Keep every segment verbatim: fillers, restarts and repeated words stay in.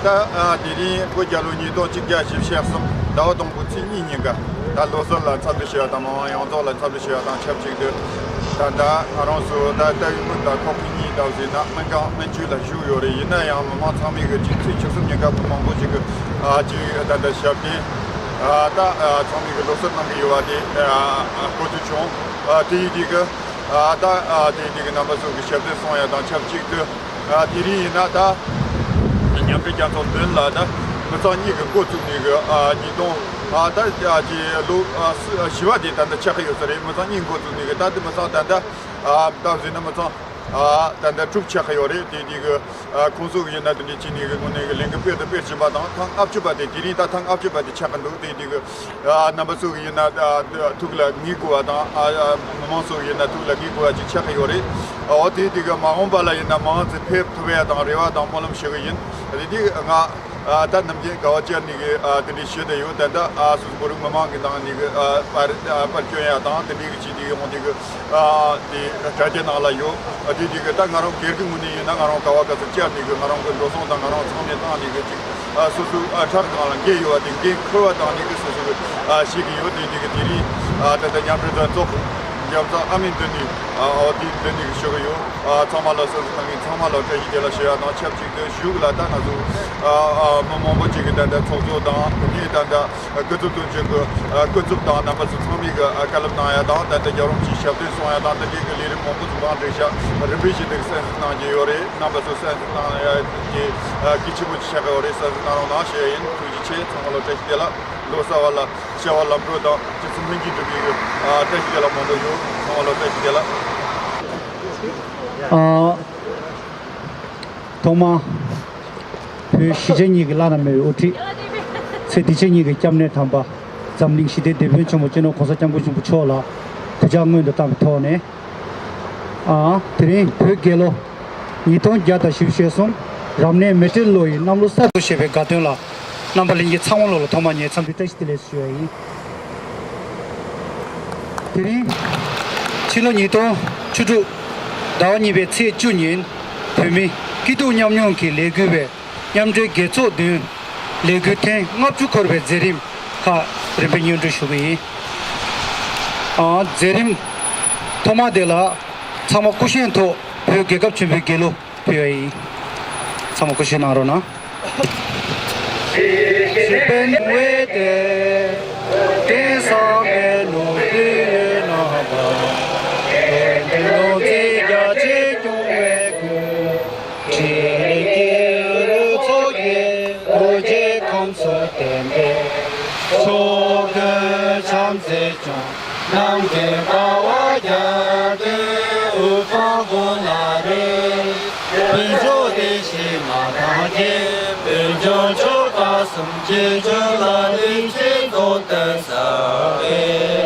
ད་ཨ་དེ་རིང་བོད་རྒྱལ་ལོ་ཉིས་སྟོང་ཆིག་བརྒྱ་བཞི་བཅུ་ཞེ་གསུམ་ཟླ་བ་དང་པོ་ཚེས་གཉིས་ཉིན་ཀ་ད་ལོ་གསར་ལ་འཚམས་འདྲི་ཞུ་བ་དང་མི་མང་ཡོངས་རྫོགས་ལ་འཚམས་འདྲི་ཞུ་བ་དང་ཆབས་ཅིག་ཏུ། ད་ལྟ་ང་རང་ཚོ་ད་ལྟ་བའི་མི་དང་ཁོག་པའི་གཉིས་དང་ཟེར་ན་སྨན་ཁང་སྨན་བཅོས་ལ་བཞུགས་ཡོད་རེད། ཡིན་ན་ཡང་མི་མང་ཚང་མས་གི་ཅིག་ཚེས་བཅུ་གསུམ་ཉིན་ཀ་བོད་མང་པོ་ཞིག་གི་ཨ་ཅིག་ད་ལྟ་ཞབས་བརྟན་ཨ་ད་ཨ་ཚང་མས་གི་ལོ་གསར་གནང་གི་ཡོད་པ་དེ་ཨ་གོ་ཐུབ་བྱུང་། ཨ་དེ་ཡིན་དུས་གི་ཨ་ད་ཨ་དེ་ཡིན་དུས་གི་རྣམ་པ་ཚོ་གི་ཞབས་བརྟན་གསུང་ཡ་དང་ཆབས་ཅིག་ཏུ། ཨ་དེ་རིང་ཡིན་ན་ད་མཉམ་འབྲེལ་རྒྱལ་ཚོགས་མདུན་ལ་ད་མི་ཚང་གཉིས་ཀྱི་འགོ་བཙུགས་ནས་གི་ཨ་ཉིས་སྟོང་ཨ་ད་ཨ་ཀྱི་ལོ་ཨ་བཞི་པ་དེ་ད་ལྟ་ཆགས་ཀྱི་ཡོད་ས་རེད། མི་ཚང་གཉིས་འགོ་བཙུགས་ནས་གི་ད་དེ་མི་ཚང་ད་ལྟ་ཨ་ད་ཟེར་ན་མི་ཚང་ཨ་ད་ལྟ་དྲུག་ཆགས་ཀྱི་ཡོད་རེད། དེ་དེ་གི་ཨ་ཁོང་ཚོ་གི་ཡིན་ན་དེ་འདྲའི་ཅི་ནས་གི་དངོས་གནས་གི་ལས་འགུལ་སྤེལ་དང་སྤེལ་བཞིན་པ་དང་ཐེངས་ལྔ་བཅུ་པ་དེ་དེ་རིང་ད་ཐེངས་ལྔ་བཅུ་པ་དེ་ཆགས་ཀྱི་འདུག་དེ་དེ་གི་ཨ་རྣམ་པ་ཚོ་གི་ཡིན་ན་ཨ་ཐུགས་ལ་ངེས་དགོས་པ་དང་ཨ་ཨ་མི་མང་ཚོ་གི་ཡིན་ན་ཐུགས་ལ་ངེས་དགོས་པ་ཅིག་ཆགས་ཀྱི་ཡོད་རེད། འོ་དེ་དེ་གི་མ་འོངས་པ་ལ་ཡིན་ན་མང་ཙམ་ཕེབས་ཐུབ་ཡ་དང་རེ་བ་དང་སྨོན་ལམ་ཞུ་གི་ཡིན། རེད་དེ་ང་ཨ་ད་ནམ་རྒྱུན་དགའ་བ་བཅར་ནས་གི་ཨ་དེ་འདྲའི་ཞུ་བསྡད་ཡོད། ད་ལྟ་ཨ་སོ་སོ་བོད་རིགས་མི་མང་གི་ནང་ནས་གི་ཨ་པར་ཨ་པར་སྐྱོན་ཡ་དང་དེ་འདྲའི་གི་ཅིག་དེ་གི་འོང་དེ་གི་ཨ་དེ་དྲ་རྒྱ་ནང་ལ་ཡོད། ཨ་དེ་དེ་གི་ད་ང་རང་སྒེར་གི་ངོས་ནས་ཡིན་ན་ང་རང་ག་བ་ག་ཚོད་བཅར་ནས་གི་ང་རང་གི་འགྲོ་སོང་དང་ང་རང་ཚང་མས་བཏང་ནས་གི་ཅིག་ཨ་སོ་སོའི་ཨ་ཁྲག་སྒང་ལ་འགེལ་ཡོད་པ་དེ་འགན་འཁུར་བ་བཏང་ནས་གི་སོ་སོ་གི་ཨ་བྱེད་ཀྱི་ཡོད། དེ་དེ་གི་དེ་རིང་ཨ་ད་ལྟ་མཉམ་འབྲེལ་མཛད་གཙོ་རྒྱལ་ཚ་ཨ་མའི་མདུན་ནས་ཨ་འོ་དེའི་མདུན་ནས་གི་ཞུ་གི་ཡོད། ཨ་ཚང་མ་ལ་སོ་སོ་ཁང་གི་ཚང་མ་ལ་བཀྲ་ཤིས་བདེ་ལེགས་ཞུ་ཡ་དང་ཆབས་ཅིག་ཏུ་གཞུག་ལ་ད་ང་ཚོ་ཨ་ཨ་མི་མང་པོ་ཅིག་གི་ད་ལྟ་ཚོགས་གཙོ་དང་དེ་ནས་ད་ལྟ་སྐུ་ཚབ་དོན་གཅོད་ཀྱི་སྐུ་ཚབ་དང་རྣམ་པ་ཚོ་ཚང་མས་ཀྱི་བཀའ་སློབ་གནང་ཡ་དང་ད་ལྟ་རྒྱལ་རོང་གི་ཞབས་བརྟན་གསུང་ཡ་དང་ད་ལྟའི་གི་ལས་རིམ་མང་པོ་ཚོ་བང་སྒྲིག་བྱ་རིམ་པས་བཞིན་དུ་གསན་གཟིགས་གནང་གི་ཡོད་རེད། རྣམ་པ་ཚོ་གསན་གཟིགས་གནང་ཡ་གི་གལ་ཆེན་པོ་ཅིག་ཆགས་ཀྱི་ཡོད་རེད། གསན་གཟིགས་གནང་རོགས་གནང་ཞུ་ཡ་ཡིན། ཐུགས་རྗེ་ཆེ། ཚང་མ་ལ་བཀྲ་ཤིས་བདེ་ལེགས། ལོ་གསར་བ་ལ་བྱ་བ་ལམ་འགྲོ་དང་སྤྱི་ཚོགས་ལྷན་སྐྱེས་འགྲུབ་པའི་བཀྲ་ཤིས་བདེ་ལེགས་མང་པོ་ཡོད། ཚང་མ་ལ་བཀྲ་ཤིས་བདེ་ལེགས། ཨ། ཐོག་མ། བོད་གཞིས་བྱེས་གཉིས་ཀྱི་བླ་ན་མེད་པའི་དབུ་ཁྲིད། ཚེ་འདི་ཕྱི་གཉིས་ཀྱི་སྐྱབས་གནས་དམ་པ། འཛམ་གླིང་ཞི་བདེའི་དེད་དཔོན་ཆེན་པོ་སྤྱི་ནོར་༸གོང་ས་༸སྐྱབས་མགོན་ཆེན་པོ་མཆོག་ལ་གུས་ཕྱག་སྔོན་དུ་བཏང་བའི་ཐོག་ནས། ཨ། དེ་རིང་བོད་རྒྱལ་ལོ་ཉིས་སྟོང་བརྒྱ་དང་བཞི་བཅུ་ཞེ་གསུམ་རབ་གནས་མེ་སྤྲེལ་ལོ་ཡི་གནམ་ལོ་གསར་དུ་བཞད་པའི་དགའ་སྟོན་ལ་རྣམ་པ་ལྷན་རྒྱས་ཚང་མ་ལོ་ལ་ཐོག་མ་ཉིད་འཚམས་འདྲི་བཀྲ་ཤིས་བདེ་ལེགས་ཞུ་བ་ཡིན། དེ་རིང་ཕྱི་ལོ་ཉིས་སྟོང་བཅུ་དྲུག་ཟླ་བ་གཉིས་པའི་ཚེས་བཅུ་ཉིན་བོད་མི་སྐྱིད་སྡུག་མཉམ་མྱོང་གི་ལས་འགུལ་བའི་མཉམ་འབྲེལ་རྒྱལ་ཚོགས་མདུན་ལས་འགུལ་ཐེངས་ལྔ་བཅུ་འཁོར་བའི་མཛད་རིམ་ཁག་རིམ་པས་སྙན་སྒྲོན་ཞུ་གི་ཡིན། ཨ། མཛད་རིམ་ཐོག་མ་དེ་ལ་ཚང་མ་སྐུ་བཞེངས་ཐོག་བོད་རྒྱལ་ཁབ་ཆེན་པོའི་རྒྱལ་གླུ་ཕུལ་བ་ཡིན། ཚང་མ་སྐུ་བཞེངས་གནང་རོགས་གནང་། ནམ་མཁའི་ཀ་བ་བརྒྱ་སྟོང་དབུ་འཕང་མགོ་ལ་རེད། དཔལ་འབྱོར་བདེ་གཤེགས་མ་དང་མཁྱེན། དཔལ་འབྱོར་མཆོག་དགའ་གསུམ་གྱི་རྒྱུད་ལ་ལེགས་བྱས་མདོ་སྟོན་ཟབ་པའི་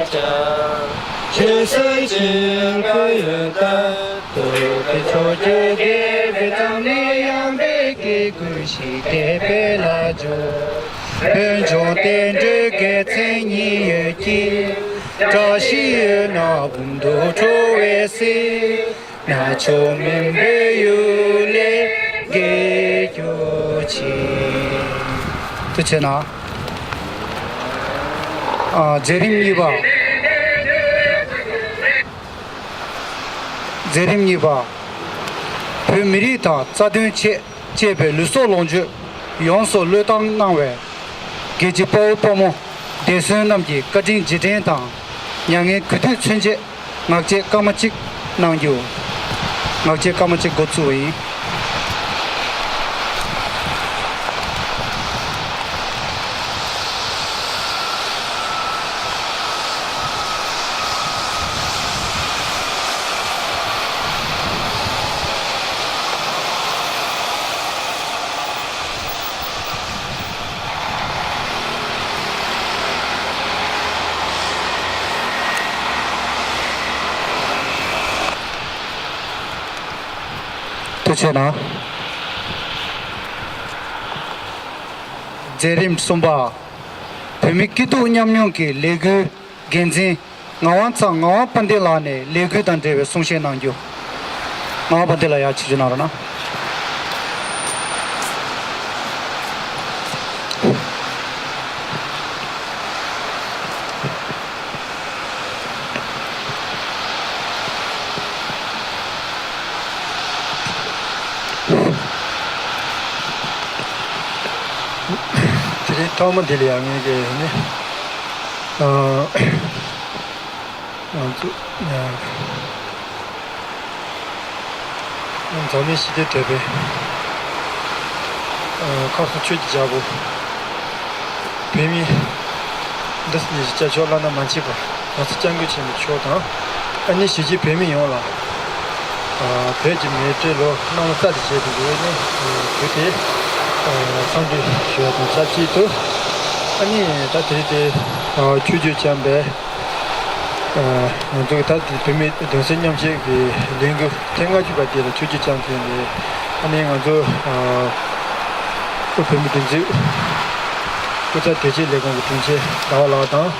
སྤྱན། ཆོས་སྲིད་གཅིག་པུའི་ཡོན་ཏན་ཐོབ་པའི་ཕྱོགས་བཅུ་དགེ་བའི་གཙང་ནས་ཡངས་པའི་གེ་ཁུ་ཞིག་དད་པའི་ལ་འཇུག་དཔལ་འབྱོར་བསྟན་འགྲོའི་དགེ་མཚན་གཉིས་ཡོད་ཀྱི། བཀྲ་ཤིས་འོད་སྣང་འབུམ་དུ་འཕྲོ་བའི་སྲིད། ན་ཆུང་མུན་པའི་ཡུལ་ལས་རྒྱལ་གྱུར་ཅིག་ཐུགས་ཆེ་གནང་། ཨ། མཛད་རིམ་གཉིས་པ། མཛད་རིམ་གཉིས་པ། བོད་མི་རིགས་དང་རྩ་དོན་ཆེད་གཅེས་པའི་ལུས་སྲོག་ལོངས་སྤྱོད་ཡོངས་སུ་བློས་བཏང་གནང་བའི་རྒྱལ་གཅེས་དཔའ་བོ་དཔའ་མོ་འདས་གསོན་རྣམས་ཀྱི་བཀའ་དྲིན་རྗེས་དྲན་དང་། མྱ་ངན་གུས་འདུད་མཚོན་ཆེད་ངག་བཅད་སྐར་མ་གཅིག་གནང་རྒྱུ། ངག་བཅད་སྐར་མ་གཅིག་འགོ་ཚུགས་པ་ཡིན། ཐུགས་ཆེ་གནང་། མཛད་རིམ་གསུམ་པ། བོད་མི་སྐྱིད་སྡུག་མཉམ་མྱོང་གི་ལས་འགུལ་འགན་འཛིན་ངག་དབང་ཚང་ངག་དབང་དཔལ་ལྡན་ལགས་ནས་ལས་འགུལ་དང་འབྲེལ་བའི་གསུང་བཤད་གནང་རྒྱུ། ངག་དབང་དཔལ་ལྡན་ལགས་ཡར་ཆིབས་བསྒྱུར་གནང་རོགས་གནང་། དེ་རིང་ཐོག་མ་འདི་ལ་ཡང་ངེད་ཀྱི་ནི། ཨ། ང་ཚོ་ཡ། འཛམ་གླིང་ཞི་བདེ་དེད་དཔོན། ཨ། ཁམས་གསུམ་ཆོས་ཀྱི་རྒྱལ་པོ། བོད་མི་འདི་ཉིད་ཀྱི་སྐྱབས་མཆོག་བླ་ན་མ་མཆིས་པ། ང་ཚོ་སྐྱབས་མགོན་ཆེན་པོ་མཆོག་དང་། ཨ་ནི་གཞིས་བྱེས་བོད་མི་ཡོངས་ལ། ཨ། བོད་ཀྱི་མེ་སྤྲེལ་ལོ་གནམ་ལོ་གསར་དུ་བྱས་པའི་འོག་ནས་བོད་དེ། ཨ། འཚམས་འདྲི་ཞུ་བ་དང་ཆབས་ཅིག་ཏུ། ཨ་ནི་ད་དེ་རིང་དེ། ཨ། ཆོས་བརྒྱུད་རྐྱང་པའི། ཨ། ང་ཚོ་གི་ད་དེ་བོད་མིའི་གདུང་སེམས་མཉམ་སྐྱེད་ཀྱི་ལས་འགུལ་ཐེངས་ལྔ་བཅུ་པ་དེ་ལ་ཆོས་བརྒྱུད་རྐྱང་མཚོན་ནས། ཨ་ནི་ང་ཚོ། ཨ། བོད་མིའི་སྒྲིག་འཛུགས་སྐུ་ཚབ་དོན་གཅོད་ལས་ཁུངས་ཀྱི་དྲུང་ཆེ་ཟླ་བ་ལགས་དང་།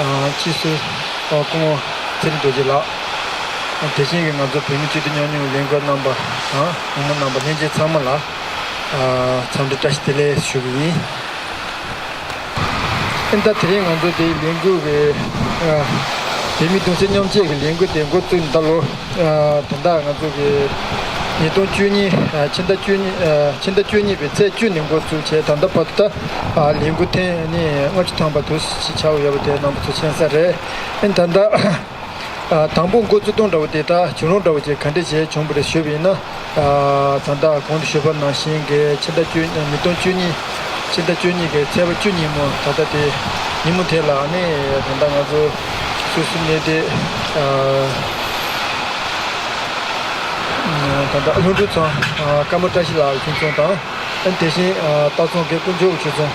ཨ། སྤྱི་ཟུར་སྐུ་ངོ་ཚེ་རིང་རྡོ་རྗེ་ལགས། དེ་བཞིན་གྱི་ང་ཚོ་བོད་མི་སྤྱི་འཐུས་ཉམས་མྱོང་ལས་འགུལ་རྣམ་པ་དང་ངོ་མ་རྣམ་པ་ལྷན་རྒྱས་ཚང་མ་ལ། ཨ། འཚམས་འདྲི་བཀྲ་ཤིས་བདེ་ལེགས་ཞུ་གི་ཡིན། ཨ་ནི་ད་དེ་རིང་ང་ཚོ་དེའི་ལས་འགུལ་གྱི། ཨ། བོད་མིའི་གདུང་སེམས་མཉམ་སྐྱེད་ཀྱི་ལས་འགུལ་དེ་འགོ་བཙུགས་ནས་ད་ལོ། ཨ། ད་ལྟ་ང་ཚོ་གི་ཉིས་སྟོང་བཅུ་གཉིས། ཨ། ཕྱི་ཟླ་བཅུ་གཉིས། ཨ། ཕྱི་ཟླ་བཅུ་གཉིས་པའི་ཚེས་བཅུ་ནས་འགོ་བཙུགས་བྱས་ད་ལྟ་བར་དུ་ད། ཨ། ལས་འགུལ་ཐེངས་ནི་ལྔ་བཅུ་ཐམ་པ་དུ་ཞིག་ཆགས་ཡོད་པ་དེ་རྣམ་པ་ཚོ་མཁྱེན་གསལ་རེད། ཨ་ནི་ད་ལྟ། ཨ། དང་པོ་འགོ་བཙུགས་སྟངས་འདྲ་བོ་དེ་དག་བྱུང་རིམ་འདྲ་བོ་ཅིག་ག་འདྲ་བྱས་བྱུང་བ་རེད་ཞུས་པ་ཡིན་ན། ཨ། ད་ལྟ་གོང་དུ་ཞུས་པ་ནང་བཞིན་གྱི་ཕྱི་ཟླ་བཅུ། ཉིས་སྟོང་བཅུ་གཉིས། ཕྱི་ཟླ་བཅུ་གཉིས་ཀྱི་ཚེས་པ་བཅུ་ཉིན་མོ་ད་ལྟ་དེ་ཉིན་མོ་དེ་ལ་ནི་ད་ལྟ་ང་ཚོ་སོ་སོའི་གནས་སྡོད། ཨ། ད་ལྟ་ལྷུན་གྲུབ་ཚང་། ཨ། ཀརྨ་བཀྲ་ཤིས་ལགས་ཀྱི་ཁྱིམ་ཚང་དང་། ཨ་ནི་དེ་བཞིན། ཨ། སྟག་ཚང་དགེ་དཀོན་མཆོག་གི་ཆོས་ཚང་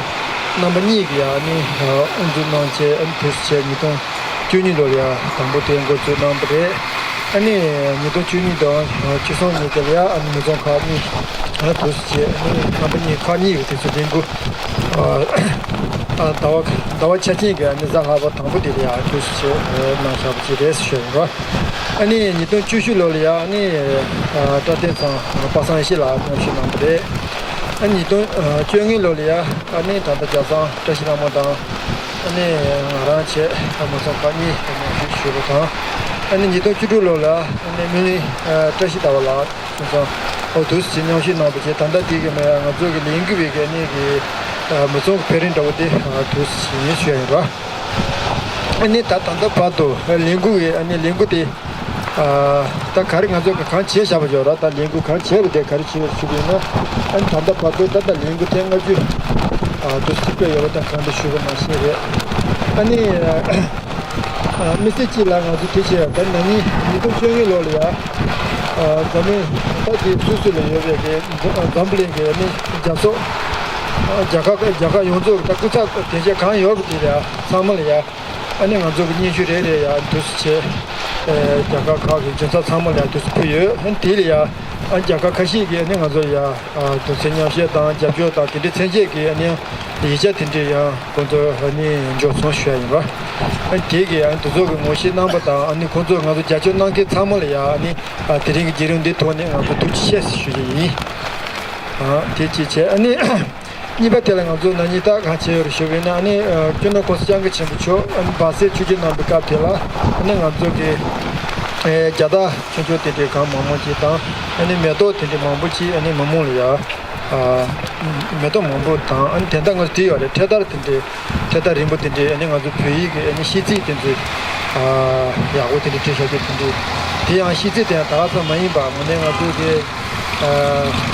རྣམ་པ་གཉིས་ཀྱིས་ཨ་ནི། ཨ། དབུ་འཛུགས་གནང་བྱས། ཨ་ནི་དུས་སུ་བྱས་ཉིས་སྟོང་བཅུ་གཉིས་ལོར་ཡ་དང་པོ་དེ་འགོ་བཙུགས་གནང་བ་རེད། ཨ་ནི་ཉིས་སྟོང་བཅུ་གཉིས་དང་བཅུ་གསུམ་གཉིས་དེ་ལ་ཡ་ཨ་ནི་མི་ཚང་ཁག་གཉིས། ཨ། དུས་སུ་བྱས་ཨ་ནི་རྣམ་པ་གཉིས་ཁག་གཉིས་ཀྱི་དུས་སུ་ལས་འགུལ། ཨ། ཟླ་བ་ཟླ་བ་ཆ་ཅན་གྱི་ཨ་ནི་གཟའ་ལྷག་པ་དང་པོ་དེ་ལ་ཡ་དུས་སུ་བྱས་གནང་བཞག་པ་ཅིག་རེད་ཟེར་ཞུ་ཡ་ཡིན་པ། ཨ་ནི་ཉིས་སྟོང་བཅུ་བཞི་ལོ་ལ་ཡ་ཨ་ནི། ཨ། བཀྲ་བསྟན་ཚང་པ་སངས་ཡེ་ཤེས་ལགས་མཉམ་ཞུགས་གནང་བ་རེད། ཨ་ནི་ཉིས་སྟོང་བཅོ་ལྔ་ལོ་ལ་ཡ་ཨ་ནི་ད་ལྟ་རྒྱ་ཚང་བཀྲ་ཤིས་ལྷ་མོ་དང་། ཨ་ནི་ང་རང་བྱས། ཨ། མི་ཚང་ཁག་གཉིས་མཉམ་ཞུགས་ཞུས་པ་དང་། ཨ་ནི་ཉིས་སྟོང་བཅུ་དྲུག་ལོ་ལ་ཨ་ནི་སྨིན་གླིང་བཀྲ་ཤིས་ཟླ་བ་ལགས་ཁྱིམ་ཚང་འོ་དུས་སུ་མཉམ་ཞུགས་གནང་བ་བྱས། ད་ལྟ་དེ་གི་མ་ང་ཚོ་གི་ལས་འགུལ་བའི་གི་ཨ་ནི་གི། ཨ། མི་ཚང་གི་འཕེལ་རིམ་འདྲ་བོ་དེ། ཨ། དུས་སུ་ཡིན་ཞུ་ཡ་ཡིན་པ། ཨ་ནི་ད་ད་ལྟ་བར་དུ་ལས་འགུལ་གྱི་ཨ་ནི་ལས་འགུལ་དེ། ཨ། ད་ག་རེ་ང་ཚོ་གིས་གང་བྱས་བཞག་པ་ཡོད་ར། ད་ལས་འགུལ་གང་བྱས་པ་དེ་ག་རེ་བྱས་པ་ཞུ་དགོས་ན། ཨ་ནི་ད་ལྟ་བར་དུ་ད་ལྟ་ལས་འགུལ་ཐེངས་ལྔ་བཅུ། ཨ། དུ་སུ་སྤེལ་ཡོད་པ་དང་གང་འདྲ་ཞུས་པ་ནང་བཞིན་རེད། ཨ་ནི། ཨ། དམིགས་བསལ་གཅིག་ལ་ང་ཚོ་དེ་བྱས་ད་ན་ནིང་ཉིས་སྟོང་བཅོ་ལྔ་ལོ་ལ་ཡ། ཨ། འཛམ་གླིང་ད་དེ་སུད་སི་ལ་ཡོད་པའི་གི་འཛམ་བུ་གླིང་གི་ཨ་ནི་རྒྱལ་ཚོགས། ཨ། རྒྱལ་ཁབ་རྒྱལ་ཁབ་ཡོངས་རྫོགས་ད་སྐུ་ཚབ་དེ་བྱས་གང་ཡོད་པ་དེ་ལ་ཡ་ཚང་མ་ལ་ཡ། ཨ་ནི་ང་ཚོ་གི་སྙན་ཞུ་རེ་རེ་ཡ་དུས་སུ་བྱས། ཨེ། རྒྱལ་ཁབ་ཁག་གི་མགྲིན་ཚབ་ཚང་མ་ལ་ཡ་དུས་སུ་ཕུལ་ཡོད། ཨ་ནི་དེ་ལ་ཡ། ཨ། རྒྱལ་ཁབ་ཁ་ཤས་ཀྱིས་ཨ་ནི་ང་ཚོ་ལ་ཡ། ཨ། གདུང་སེམས་མཉམ་སྐྱེད་དང་རྒྱབ་སྐྱོར་དང་དེ་འདྲའི་མཚོན་བྱེད་ཀྱི་ཨ་ནི་ཡིག་ཆ་དེ་འདྲ་ཡང་ཁོང་ཚོ་ཨ་ནི་འབྱོར་སོང་ཞུ་ཡ་ཡིན་པ། ཨ་ནི་དེ་གི་ཨ་ནི་དེ་ཚོ་གི་ངོ་ཤེས་རྣམ་པ་དང་ཨ་ནི་ཁོང་ཚོ་ང་ཚོ་རྒྱབ་སྐྱོར་གནང་མཁན་ཚང་མ་ལ་ཡ་ཨ་ནི། ཨ། དེ་རིང་གི་བརྒྱུད་རིམ་འདིའི་ཐོག་ནས་ང་ཚོ་ཐུགས་རྗེ་ཆེ་ཞུ་རྒྱུ་ཡིན། ཨ། དེ་གཅིག་བྱས། ཨ་ནི་གཉིས་པ་དེ་ལ་ང་ཚོ་ན་ནིང་ད་གང་བྱས་ཡོད་རེད་ཞུ་བས་ན། ཨ་ནི། ཨ། སྤྱི་ནོར་༸གོང་ས་༸སྐྱབས་མགོན་ཆེན་པོ་མཆོག་ཨ་ནི་སྦ་སེར་ཆིབས་བསྒྱུར་གནང་བའི་སྐབས་དེ་ལ་ཨ་ནི་ང་ཚོ་གི། ཨེ། རྒྱལ་དར་ཆུང་ཆུང་དེ་འདྲའི་གང་མང་མང་ཅིག་དང་། ཨ་ནི་མེ་ཏོག་དེ་འདྲའི་མང་པོ་ཅིག་ཨ་ནི་མི་མང་ལ་ཡ། ཨ། མེ་ཏོག་མང་པོ་དང་། ཨ་ནི་དེ་འདྲ་ང་ཚོ་བྲིས་ཡོད་རེད། འཕྲེད་དར་དེ་འདྲའི། འཕྲེད་དར་རིང་པོ་དེ་འདྲའི་ཨ་ནི་ང་ཚོ་བོད་ཡིག་གི་ཨ་ནི་ཤིས་ཚིག་དེ་ཚོ། ཨ། ཡག་པོ་དེ་འདྲའི་བྲིས་བཞག་རྒྱུ་དེ་འདྲའི། དེ་ཡང་ཤིས་ཚིག་དེ་ཡང་ད་ག་ཙམ་མ་ཡིན་པ་དངོས་གནས་ང་ཚོ་གི། ཨ།